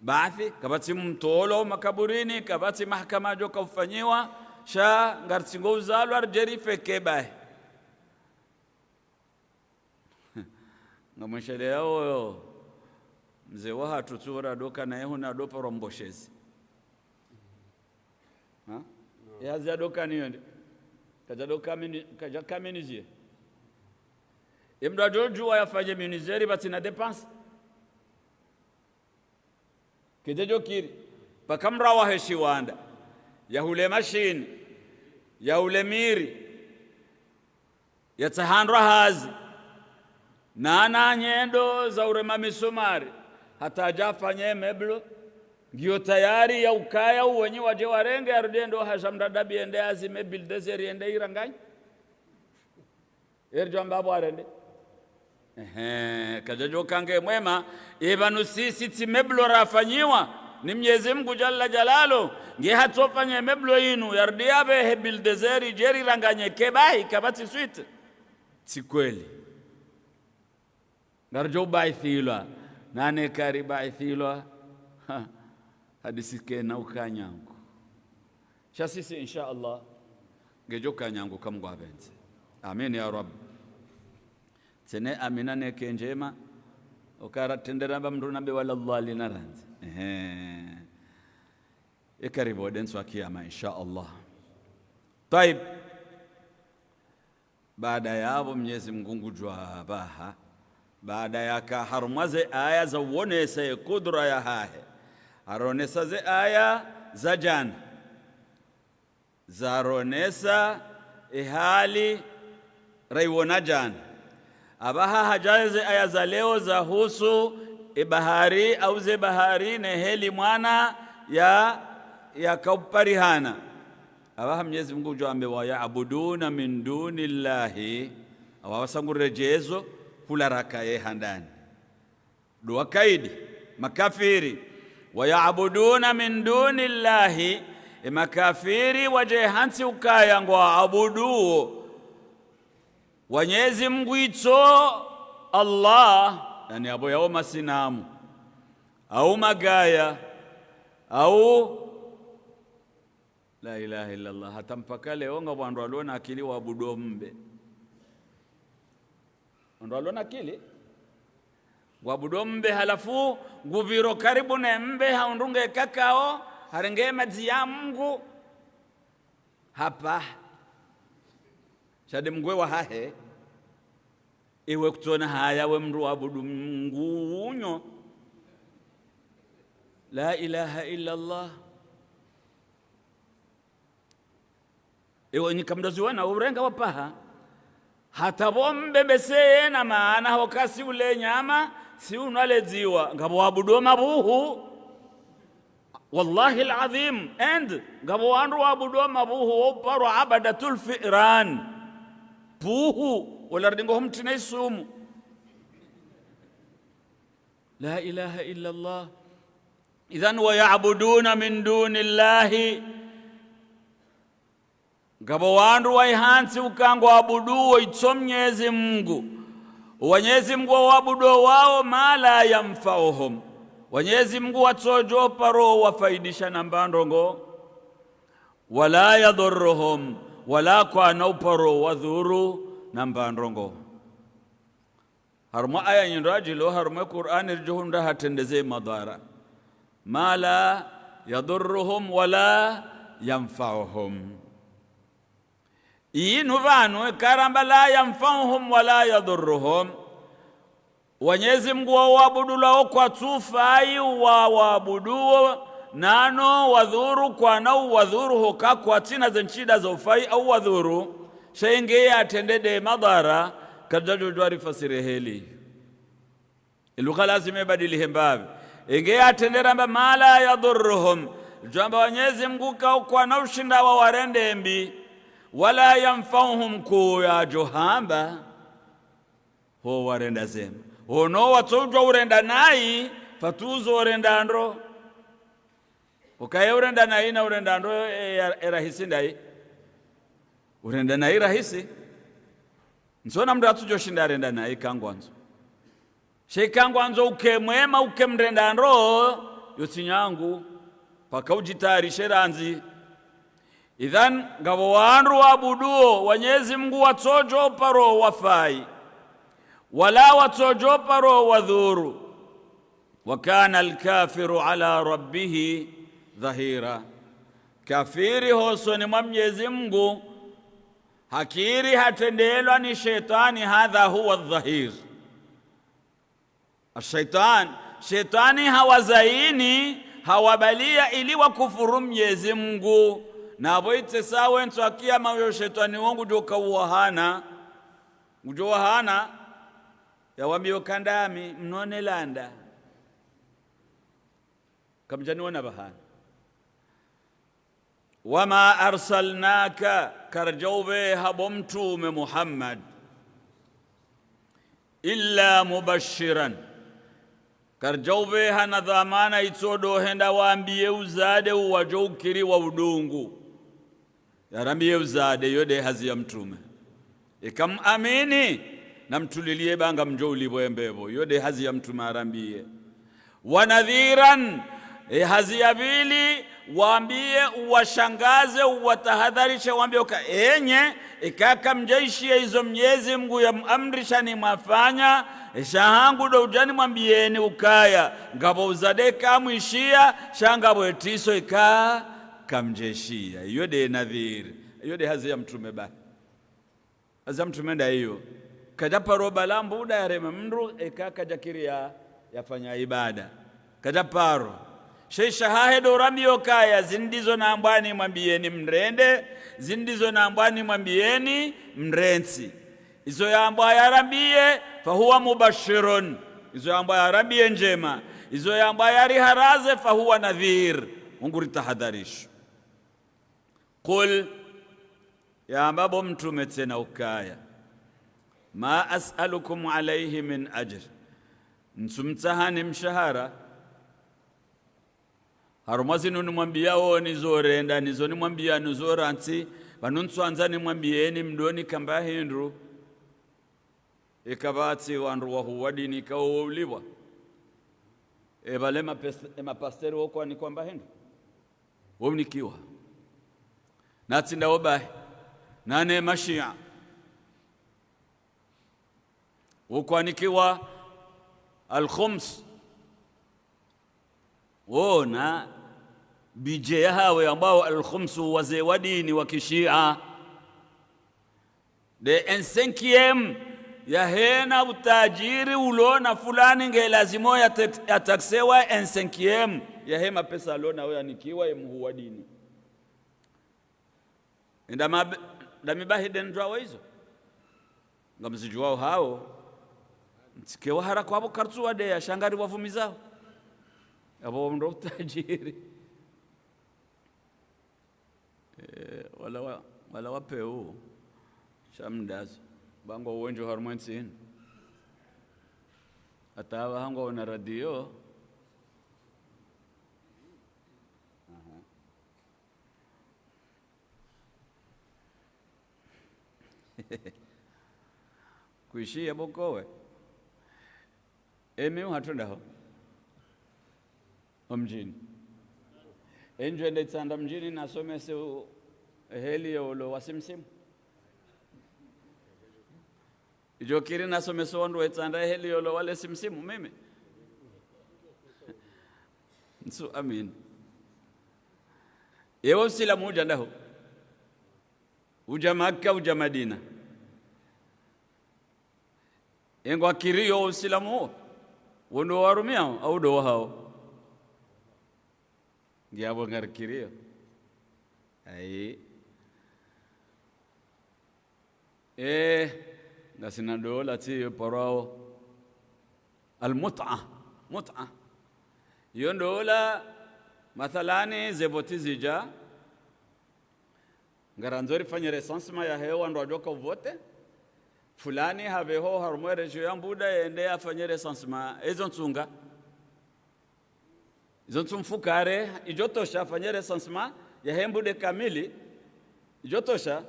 baathi, kapvatsi mtolwa makaburini, kapvatsi mahakama yadjoka ufanyiwa, sha ngaritsingo uzalwa ridje rife ike bahi. Ngamwisheleya oyo mze wahatru tsura doka naye huna dopa romboshezi. Ha? Ye hazi ya doka niyo nde. Kadja doka mini, kadja kamini ziye. Ye mdru yadjodjuwa yafanye menuiserie pvatsina dépense. Kedje djokiri, paka mdru wahe shiwanda, yahule mashini, yahule miri, yatsahe wandru hazi, na ana nyendo za urema misumari, hata yadje yafanye meuble, ngiyo tayari ya ukaya uwenyi wadje warenge, yarudi yende ohaja mdru adabi yende hazi meuble désert yende iranganyi. Eridjo amba pvo arende. Ehe, kadjadjo uka nge mwema, epvanu sisi tsi meuble rafanyiwa, Ni Mnyezi Mngu Jalla Jalalu, nge hatsofanya emeblo yinu, yardi yapvehe Bildezeri, djeri ranganye kebahi, kapvatsi suite. Tsi kweli. Ngaridjo ubaithilwa, nane karibaithilwa, ha, hadisi kena ukanyangu. Sha sisi, insha Allah, ngedjo kanyangu kamgwabendze. Amin ya Rabb. Tsene amina neke ndjema, ukara tendera mba mndru nambe wala Allah lina randzi. Ehe. Ikaribu denso wa kiyama, insha Allah. Tayib. Baada yapvo Mnyezi Mngu ngudjo apvaha. Baada yaka harumwa ze aya za uonesa ye kudura yahahe. Haronesa ze aya za djana. Zaronesa ehali raiwona djana. Apvaha hadja ze aya za leo zahusu ebahari au ze bahari ne heli mwana ya, yakauparihana. Apvaha Mnyezi Mngu ngudjo amba, ويعبدون من دون الله. Apvaha wasa nguredjezo hula raka ye handani. Ndo wakaidi, makafiri. ويعبدون من دون الله. E makafiri wadje hantsi ukaya ngwaabuduo Mnyezi Mngu itso Allah, yaani apvo yao masinamu, au magaya, au La ilaha illa Allah. Hata mpaka leo ngapvo wandru walio na akili waabudu mbe. Wandru walio na akili waabudu mbe, halafu ngupviro karibu ne mbe, haundru nge kakao, harenge madzi ya Mngu, hapvaha. Sha nde Mngu wahahe. Iwe kutsona haya we mndru waabudu Mngu unyo. La ilaha illa Allah. Iwe nyi kamdoziwa na urenga wapvaha. Hata pvo mbe bese yena maana hoka si ule nyama, si unwa le dziwa. Ngapvo waabudu mabuhu. Wallahi al-adhim, and ngapvo wandru waabudu mabuhu, wauparwa abadatul fi'ran. Puhu, wala ridingo humtsina isumu. La ilaha illa Allah. Idhan, ويعبدون من دون الله. Ngapvo wandru waihantsi uka ngwaabuduo itso Mnyezi Mngu. Mnyezi Mngu wawaabuduo wao ما لا ينفعهم. Mnyezi Mngu watsodjo paro wafaidisha na mba ndrongo. ولا يضرهم. Wala kwana uparo wadhuru na mba ndrongo. Harumwa aya nyindji adjilo, harumwa Kur'ani ridjo hundra hatrendeze madhara. ما لا يضرهم ولا ينفعهم. Inu pvanu, ikao ramba لا ينفعهم ولا يضرهم. Mnyezi Mngu wawaabudu lao kwatsu ufai wawaabuduo, nano wadhuru kwana uwadhuru hoka kwatsina ze ntsida za ufai au wadhuru, sha inge yatrende nde madhara, kadjadjo djwari fasiri heli. Ilugha lazima ibadilihe mbapvi. Inge yatrende ramba ما لا يضرهم. Djwamba Mnyezi Mngu ka ukwana ushinda wawarende mbi. ولا ينفعهم ku yadjo hamba ho warenda zema. Hono watsodjwa urenda nayi, pvatsu zo urenda ndro. Ukaye urenda nayi na urenda ndro, e, ya, e rahisi ndayi. Urenda nayi rahisi. Ntsona mndru atsudjo shinda arenda nayi kangwandzo. Sha ikao ngwandzo uke mwema uke mrenda ndro, yo tsi nyangu, paka udjitayarishe randzi. Idhan, ngapvo wandru waabuduo Mnyezi Mngu watsodjo paro wafai, wala watsodjo paro wadhuru. وكان الكافر على ربه ظهيرا. Kafiri hosoni mwa Mnyezi Mngu, hakiri hatrendelwa ni shetwani, هذا هو الظهير. Ashaitwan, shetwani hawazaini, hawabalia ili wakufuru Mnyezi Mngu. Na pvo itesa wentsu wa kiyama uyo shetwani wo ngudjo kauwahana. Ngudjo wahana, yawambiyo kandami, mnone landa. Kamdjaniona pvahana. وما أرسلناك, karadja upveha bo mtrume Muhammad, إلا مبشرا, Karidja upveha na dhwamana itso ndo hwenda wambiye uzade uwadjo ukiri wa udungu. Yarambiye uzade, iyo nde hazi ya mtrume. Eka mwamini, namtuliliye ba ngamdjo ulipvwa ye mbepvo. Iyo nde hazi ya mtrume arambiye. Wa nadhiran, ye hazi ya pvili, wambiye uwashangaze, uwatahadharishe, wambiye uka enyi, eka kamdjaishiya izo Mnyezi Mngu yamuamrisha ni mwafanya, esha hangu ndo udja nimwambiyeni ukaya, ngapvo uzade kamwishiya, sha ngapvo etriso ika kamdjeshiya. Iyo nde nadhir. Iyo nde hazi ya mtrume ba. Hazi ya mtrume nda iyo. Kadja paro bala mbuda yareme mndru, eka kadja kiri ya, yafanya ibada. Kadja paro. Sha isha hahe ndo rambiyo kaya, zinu ndizo nambwa nimwambiyeni mrende, zinu ndizo nambwa nimwambiyeni mrentsi. Izo yambwa yarambiye, fahuwa mubashirun. Izo yambwa yarambiye ndjema. Izo yambwa yariharaze, fahuwa nadhir. Ungu ritahadharisho. Qul, yamba bo mtrume tsena ukaya, ma as'alukum alayhi min ajr. Ntsumtsahani mshahara. Harumwa zinu nimwambiyao nizo renda, nizo nimwambiya nizo rantsi, pvanu ntsuandza nimwambiyeni mdoni kamba hindru. Eka pvatsi wandru wahuwa dini kawo ulipvwa. Epvale mapes-, emapasteri wo kwanikwa mba hindru. Wo unikiwa. Natsi ndawo bahi. Nane mashia. Wo kwanikiwa alkhums. Wona budget yahawo ambao alkhums wazee wa dini wa kishia. Nde un cinquième yahena utajiri ulona fulani nge lazima ya tax-, ya taxewa un cinquième yahe mapesa alona wo yanikiwa ye muhu wa dini. Enda mab-, ndami bahi nde ndrwawo izo. Ngamzidjuwao hawo. Ntsike wahara kwapvo kartsu wadeya sha ngari wavumizao. Apvo ndo utajiri. Eh, wala wa, wala wapeu. Sha mdazo. Ba ngwao wendji harumwa entsi inu. Hata apvaha ngwaona radio. Aha. Kwishiya bo kowe. Emi uhatru ndaho. Omdjini. Enjwende Itsandra mdjini nasomese u-, heli yo ulo wa simsimu. Idjo kiri nasomese wandru wa Itsandra heli yo ulo wale simsimu mimi. Ntsu amini. Yewe usilamu udja ndaho. Udja Makka, udja Madina. Engwa kiriyo usilamu wo. Wo ndo warumiao, au ndo wahao. Ngiapvo ngari kiriyo. Ayi. Eh, ngasina ndola tsi yo parao. Al-mut'a. Mut'a. Yo ndola, mathalani, ze voti zidja. Ngarandzo rifanye recensement yahe wandru wadjoka uvote. Fulani hapveho harumwa e région ya Mbuda yende yafanye recensement. Ezo ntsunga. Izo ntsu mfukare, idjotosha afanye recensement yahe Mbude kamili. Idjotosha.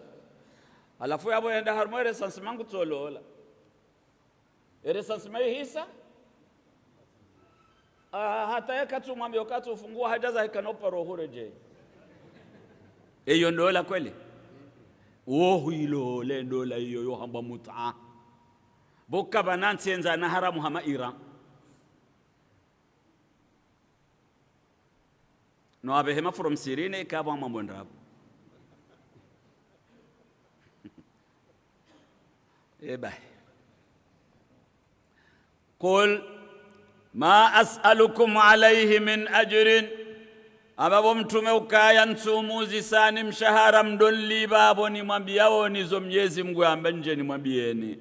Halafu yapvo yenda harumwa e recensement ngutsolola. E recensement ihisa. Ah, hata yeka tsu mwambiyo katsu fungua hadja zahe kana uparo huredjei. Eyo ndola kweli? Wo huilole ndola iyo yo hambwa mut'a. Bo kapvana ntsi yendza na haramu hama Iran. No apvehe ma from Sirine ikapvo amwambo ndrabo. Eba. Qul ma as'alukum alayhi min ajrin. Amba bo mtrume ukaya ntsumuzisani mshahara mdonlipva apvo nimwambiyao nizo Mnyezi Mngu yamba ndje nimwambiyeni.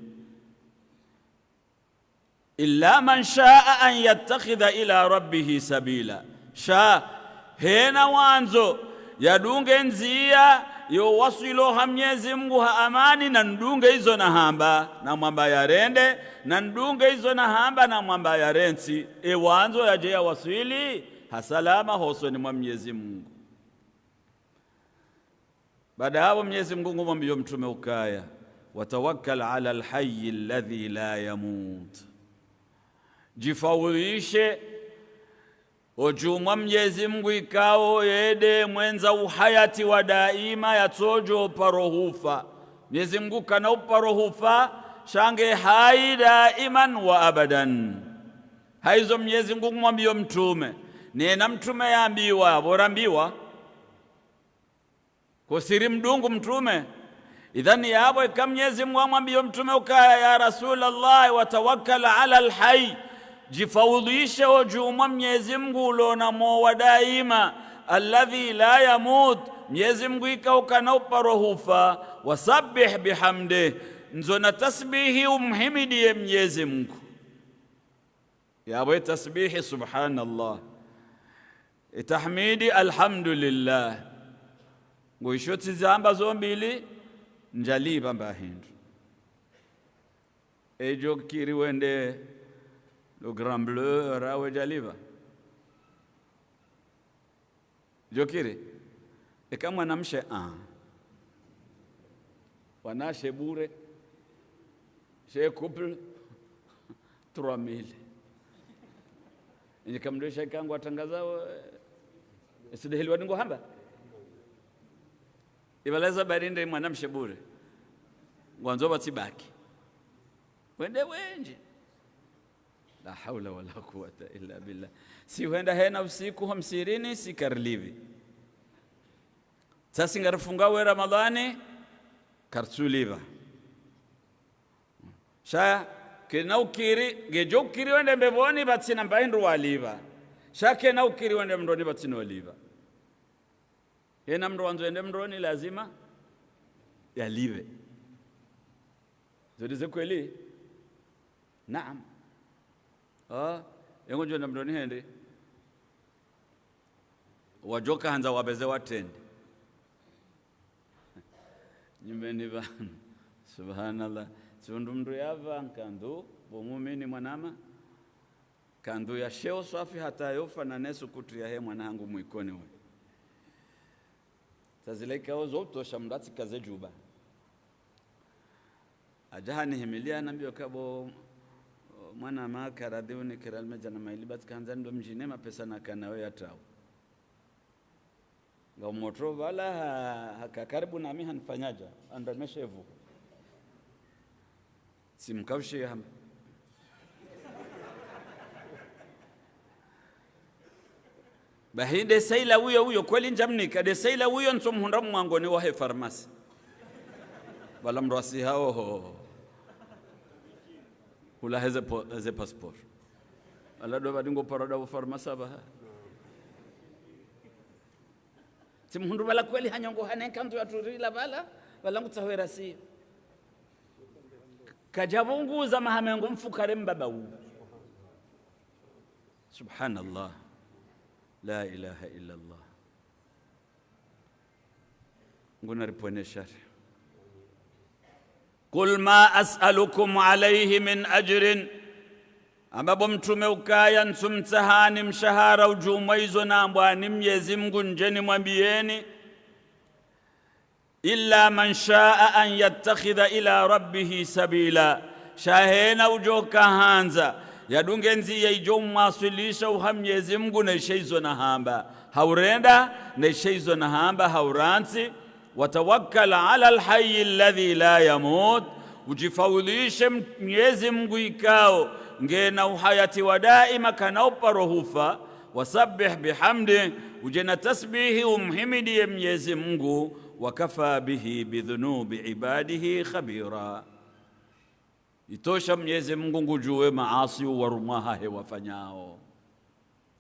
إلا من شاء أن يتخذ إلى ربه سبيلا. Sha, hena wandzo, yadunge ndziya, Yo waswili oha Mnyezi Mngu ha amani, na ndunge izo nahamba, namwamba yarende, na ndunge izo nahamba, namwamba yarantsi. E wandzo yadje yawaswili ha salama hosoni mwa Mnyezi Mngu. Baada yapvo Mnyezi Mngu ngumwambiyo mtrume ukaya, وتوكل على الحي الذي لا يموت. Djifaulishe odjuu mwa Mnyezi Mngu ikao yeye nde mwendza uhayati wa daima yatsodjo paro hufa. Mnyezi Mngu kana uparo hufa, sha nge hayi daiman wa abadan. Hayizo Mnyezi Mngu ngumwambiyo mtrume. Nena mtrume yambiwa, pvo rambiwa. Kusiri mdungu mtrume. Idhan yapvo eka Mnyezi Mngu hamwambiyo mtrume ukaya, يا رسول الله وتوكل على الحي. Djifaulishe odjuu mwa Mnyezi Mngu ulo na mwo wa daima. الذي لا يموت. Mnyezi Mngu ikao kana uparo hufa. وسبح بحمده. Ndzo na tasbihi umhimidiye Mnyezi Mngu. Yapvo e tasbihi, subhanallah. E tahmidi, alhamdulillah. Ngoisho tsi zamba zo mbili, ndjalipva mba hindru. Edjo kiri wende le Grand Bleu rawe djalipva. Djo kiri. Eka mwanamshe, ah. Wanawashe bure. She couple, trois mille. Enyi kamdwe sha ikangu watangaza, eh, esideheli wadi ngo hamba. Ibalaza barinde mwanamshe bure. Ngwandzo pvatsi baki. Wende wendji. لا حول ولا قوة إلا بالله. Si hwenda hena usiku ho msihirini, si karilipvi. Sasi ngarifunga we Ramadhani, karitsulipva. Sha kena ukiri, ngedjo ukiri wende mbepvoni, pvatsina mba hindru walipva. Sha kena ukiri wende mndroni, pvatsina olipva. Hena mndru wandzo ende mndroni, lazima yalipve. Zo ndize kweli? Naam. Ah, yengo djo na mndroni hende. Wadjoka handza wapveze watrende. Nyumbeni pvanu. Subhanallah. Tsi undru mndru yapva nkandu, bo mumini mwanama. Nkandu ya sheo swafi hata yofa na nesu kutri yahe mwana hangu mwikoni we. Sa zile ikao zo utosha mndru atsikaze djuba. Hadja hanihimilia hanambiyo ka bo mwanama karadhi unikira limedja na maili batsi kandza ndo mdjini mapesa nakana we yatrao. Nga umotro pvala ha, haka karibu nami hanifanyadja, handra meshevu. Tsimkaushe hamba. Bahi nde saila uyo uyo, kweli ndjamnika, nde saila uyo ntso mhundra mwangoni wahe farmasi. Pvala mndru asiha oho. Hula heze po-, heze passport. Pvala ndo pvadi ngo paro nda pvo farmasi apvaha. Tsimhundru pvala kweli hanyongo hane nkandu ya turila pvala, pvala ngutsaho erasi. Kadjapvunguza maha mengo mfukare mbaba u. Subhanallah. La ilaha illa Allah. Nguna ripvwene shari. قل ما أسألكم عليه من أجر. Amba bo mtrume ukaya ntsumtsahani mshahara udjuu mwa izo nambwa ni Mnyezi Mngu ndjeni mwambiyeni. إلا من شاء أن يتخذ إلى ربه سبيلا. Sha hena udjoka handza yadunge ndziya idjo mwaswilisha uha Mnyezi Mngu ne she izo nahamba haurenda, ne she izo nahamba haurantsi. وتوكل على الحي الذي لا يموت. Udjifaulishe Mnyezi Mngu ikao ngena uhayati wa daima kana uparo hufa. وسبح بحمده. Udje na tasbihi umhimidiye Mnyezi Mngu. وكفى به بذنوب عباده خبيرا. Itosha Mnyezi Mngu ngudjuwe maasi uwarumwa hahe wafanyao.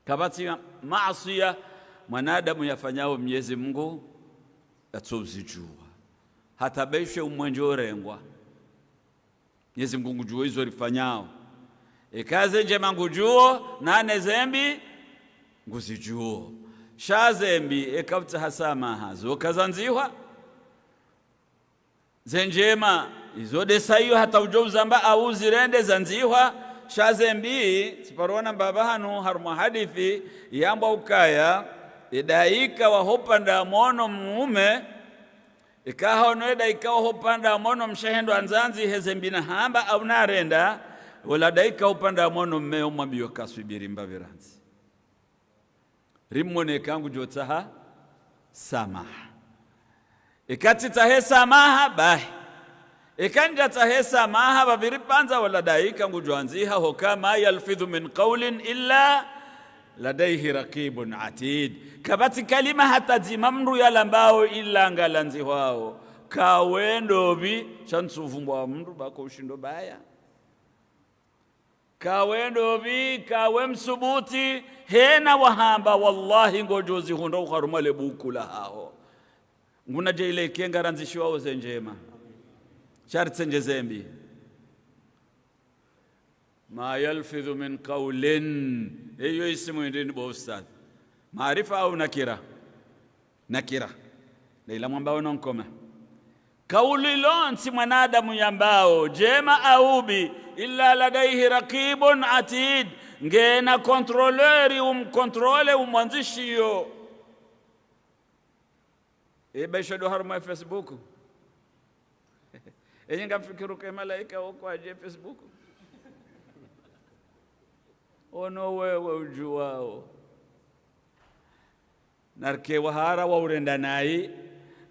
Kapvatsi maasiya mwanadamu yafanyao Mnyezi Mngu yatsouzidjuwa. Hata beshe umwenje urengwa. Mnyezi Mngu ngudjuwo izo rifanyao. Eka ze ndjema ngudjuwo, nane zembi nguzidjuwo. Sha zembi, eka utsaha samaha, zo kazandzihwa. Ze ndjema, izo ndesa iyo hata udjo uzamba au uzirende zandzihwa, sha ze mbi, tsiparona mbapvi hanu harumwa hadisi, yambwa ukaya, edaika waho pvandza mwono mume, ika haono edaika waho pvandza mwono mshe hendo andzandzi he ze mbi nahamba au narenda, wola daika ho pvandza mwono mme omwambiyo kaswubiri mbapvi randzi. Rimwone eka ngudjo tsaha samaha. Eka tsitsahe samaha, bahi. Eka ndja tsahe samaha, pvapviri pvandza wola daika ngudjo andziha, hoka ما يلفظ من قول إلا لديه رقيب عتيد. Kapvatsi kalima hata dzima mndru yalambao ila ngalandzihwao. Kawe ndopvi, sha ntsuvu mbwa mndru bako ushindo baya. Kawe ndopvi, kawe msubuti, hena wahamba, wallahi, ngodjo zihundra oharumwa le buku lahaho. Nguna dje ile ike ngarandzishiwao ze ndjema. Sha ritsendje ze mbi. ما يلفظ من قول. Eyo isimu hindri ni bo ustadh? Maarifa au nakira? Nakira. Nde ila mwambao non commun. Kauli lontsi mwanadamu yambao, ndjema au mbi, إلا لديه رقيب عتيد. Ngena contrôleur, umcontrôle, umwandzishiyo. Eba isho ndo harumwa Facebook. Enyi ngamfikiri uka emalaika woko wadje Facebook. Ono wewe udjuwao. Narike wahara wa urenda nayi,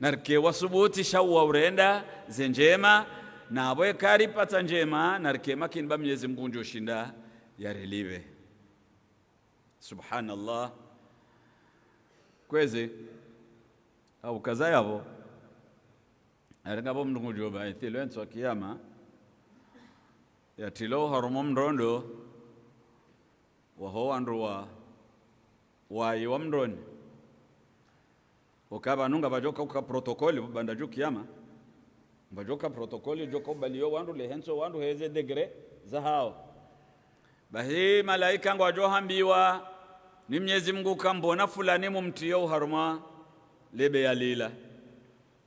narike wasubuti sha wa urenda ze ndjema, na apvo eka ripatsa ndjema, narike makini ba Mnyezi Mngu ngudjo shinda yarilipve. Subhanallah. Kwezi, au kaza yapvo, aringa pvo mndru ngudjo ba ithilo entsu ya kiyama, yatilo harumwa mrondo, waho wandru wa, wayi wa mroni. Oka pvanu ngapvadjoka uka protocole, pvo pvandza dju kiyama. Ngapvadjoka protocole, djoka ubaliyo wandru, lehentso wandru, heze degré zahao. Bahi malaika ngwadjo hambiwa, ni Mnyezi Mngu ka mbona fulani mumtriyo oharumwa le beya lila.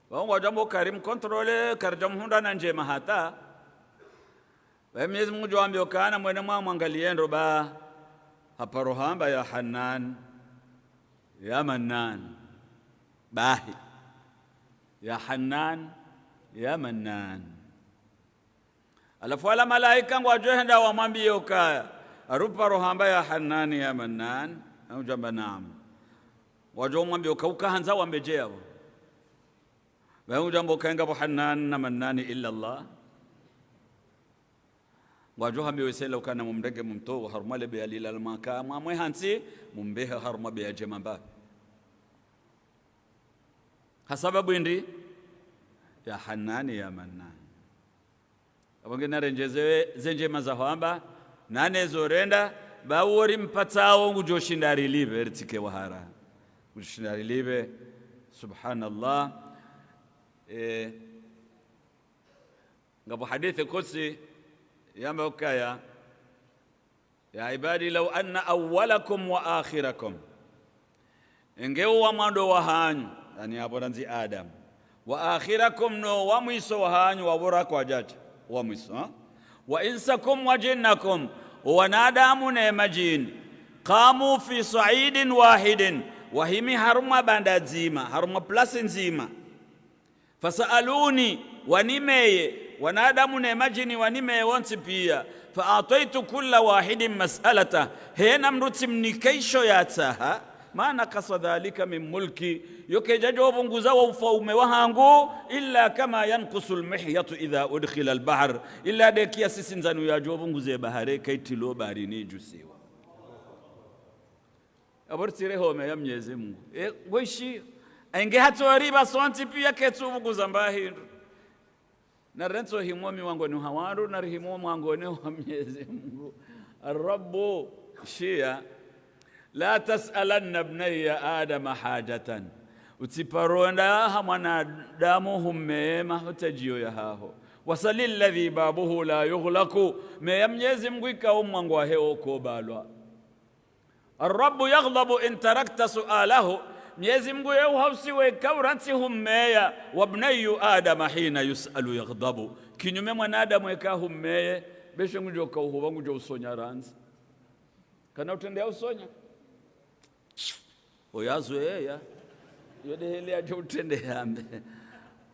Wao ngwadjo amba karimcontrôle, karidja muhundra na ndjema hata. Bahi Mnyezi Mngu ngudjo wambiyo kana mwende mwamwangaliye ndro ba haparo hamba ya Hannan, ya Mannan. Bahi. Ya Hannan, ya Mannan. Halafu wala malaika ngwadjo henda wamwambiye ukaya, haruparo hamba ya Hannan, ya Mannan, ngudjo amba naam. Ngwadjo mwambiye uka uka handza wambe dje yapvo. Bahi ngudjo amba uka inga pvo Hannan na Mannan illa Allah. Ngwadjo hambiwa isela ukana mumrenge mumtowe harumwa le beya lila la maka, mwamwe hantsi, mumbehe harumwa beya djema mbapvi. Ha sababu hindri? Ya Hannan, ya Mannan. Apvo nge narendjeze ze ndjema za hwamba, nane zo renda, ba uwo rimpatsao ngudjo shinda rilipve, ritsike wahara. Ngudjo shinda rilipve, subhanallah. Eh, Ngapvo hadith qudsi yamba ukaya, يا عبادي لو أن أولكم وآخركم. Enge wa mwando wahanyu, yaani apvo randzi Adam. وآخركم, no wa mwiso wahanyu, wa pvora kwadjadja, wa mwiso, ha? وإنسكم وجنكم, wanadamu ne madjini. قاموا في صعيد واحد, wahimi harumwa banda dzima, harumwa place ndzima. فسألوني, wanimeye, wanadamu ne madjini wanimeye wontsi piya. فأعطيت كل واحد مسألته, hena mndru tsimnike isho yatsaha. ما نقص ذلك من ملكي, yo kayidjadjo pvunguza wo ufaume wahangu, إلا كما ينقص المخيط إذا أدخل البحر, ila de kiasi sindzanu yadjo pvunguze bahari eka itrilwa baharini idjusiwa. Apvo ritsire home ya Mnyezi Mngu. E, ngweshi, enge hatso ripva sontsi piya ketsu pvunguza mba hindru. Narentso himwa miwangoni ha wandru, narihimwa mwangoni wa Mnyezi Mngu. الرب, shiya, لا تسألن ابني آدم حاجة. Utsiparonda ha mwanadamu humme mahutadjiyo yahaho. وسل الذي بابه لا يغلق. Me ya Mnyezi Mngu ikao mwango wahe wo kobalwa. الرب يغضب إن تركت سؤاله. Mnyezi Mngu ye uhausiwa eka urantsi hummeya, وابني آدم حين يسأل يغضب. Kinyume mwanadamu eka hummeye, beshe ngudjo ka uhuwa ngudjo usonya randzi. Kana utrendeha usonya. Oyazoweya. Yo de heli yadjo utrendeha mbe.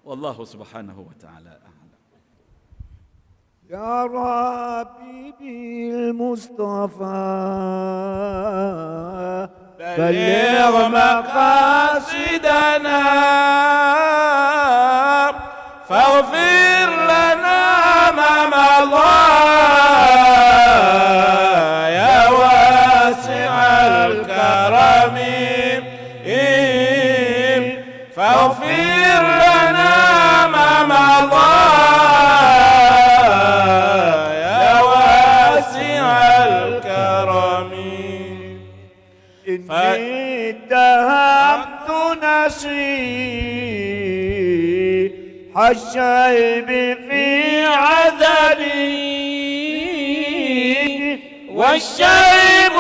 والله سبحانه وتعالى أعلم. يا ربي بالمصطفى بلغ مقاصدنا، فاغفر لنا ما مضى يا واسع الكرم. فاغفر لنا ما مضى يا واسع الكرم. إني اتهمت نصيحة الشيب في عذري، والشيب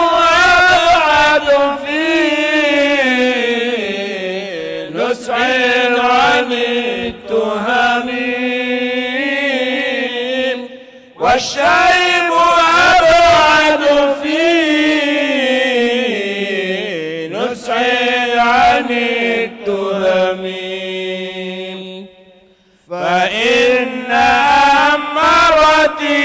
أبعد في نصح عن التهم، والشيب أبعد في نصح عن التهم. فإن أمرتي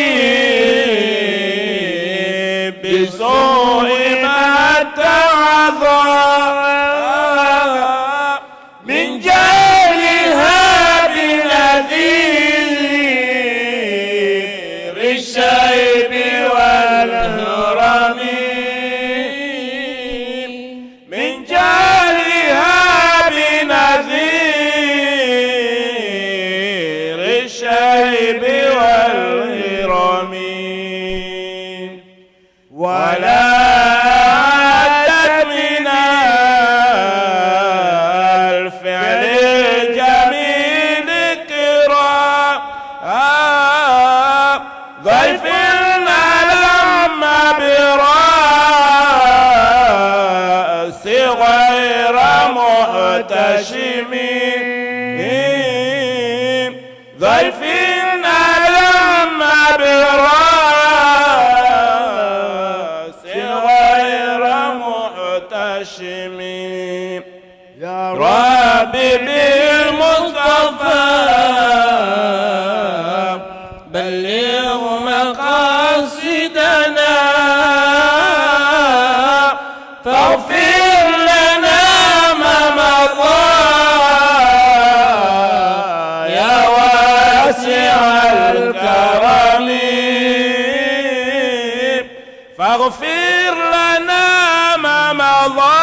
بسوء ما تعظم من جهلها بنذير الشيب والهرم. من جهلها بنذير الشيب والهرم. ولا أعدت من الفعل الجميل قرا ضيف ألم برأس غير محتشم. ضيف ألم برأس غير محتشم. يا رب بالمصطفى بلغ مقاصدنا، فاغفر لنا ما مضى يا واسع الكرم. فاغفر لنا ما مضى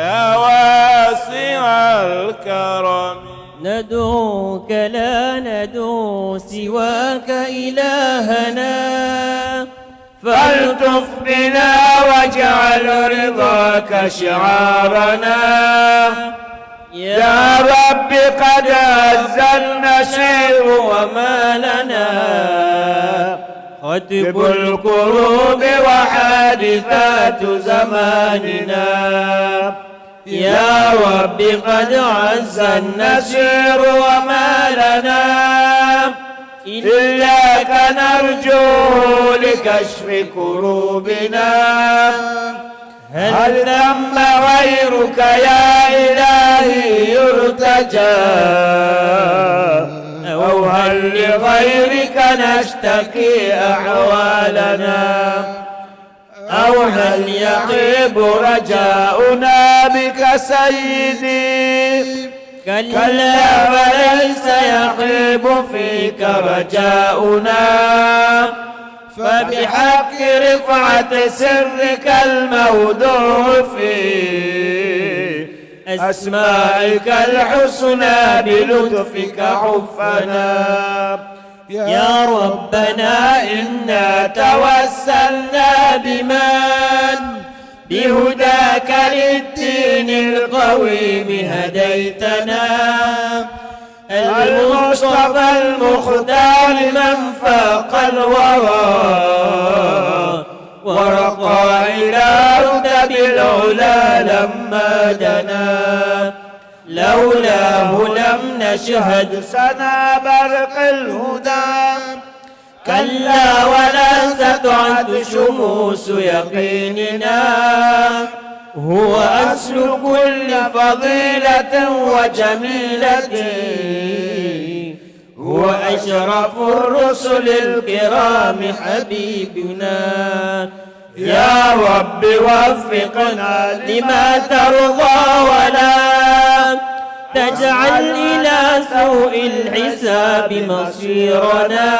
يا واسع الكرم. ندعوك لا ندعو سواك إلهنا، فالطف بنا واجعل رضاك شعارنا. يا رب قد عز النصير وما لنا، خطب الكروب وحادثات زماننا. يا رب قد عز النصير وما لنا، إياك نرجو لكشف كروبنا. هل ثم غيرك يا إلهي يرتجى؟ أو هل لغيرك نشتكي أحوالنا؟ أو هل يخيب رجاؤنا بك سيدي؟ كلا، وليس يخيب فيك رجاؤنا. فبحق رفعة سرك الموضوع في أسمائك الحسنى بلطفك حفنا. يا ربنا إنا توسلنا بمن بهداك للدين القويم هديتنا، المصطفى المختار من فاق الورى ورقى إلى رتب العلا لما دنا، لولاه لم نشهد سنا برق الهدى. كلا ولا سطعت شموس يقيننا، هو أصل كل فضيلة وجميلة، هو أشرف الرسل الكرام حبيبنا. يا رب وفقنا لما ترضى ولا تجعل إلى سوء الحساب مصيرنا،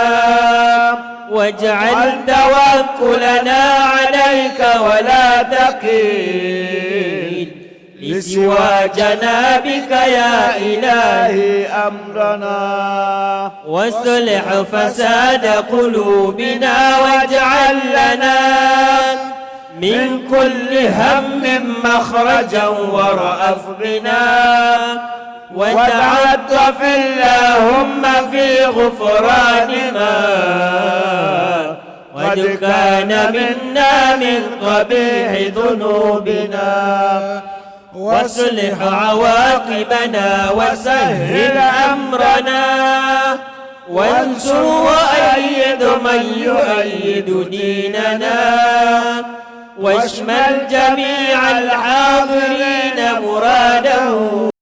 واجعل توكلنا عليك ولا تكل لسوى جنابك يا إلهي أمرنا. واصلح فساد قلوبنا واجعل لنا من كل هم مخرجا وارأف بنا، وتعطف اللهم في غفران ما قد كان منا من قبيح ذنوبنا، واصلح عواقبنا وسهل أمرنا، وانصر وأيد من يؤيد ديننا، واشمل جميع الحاضرين مرادهم.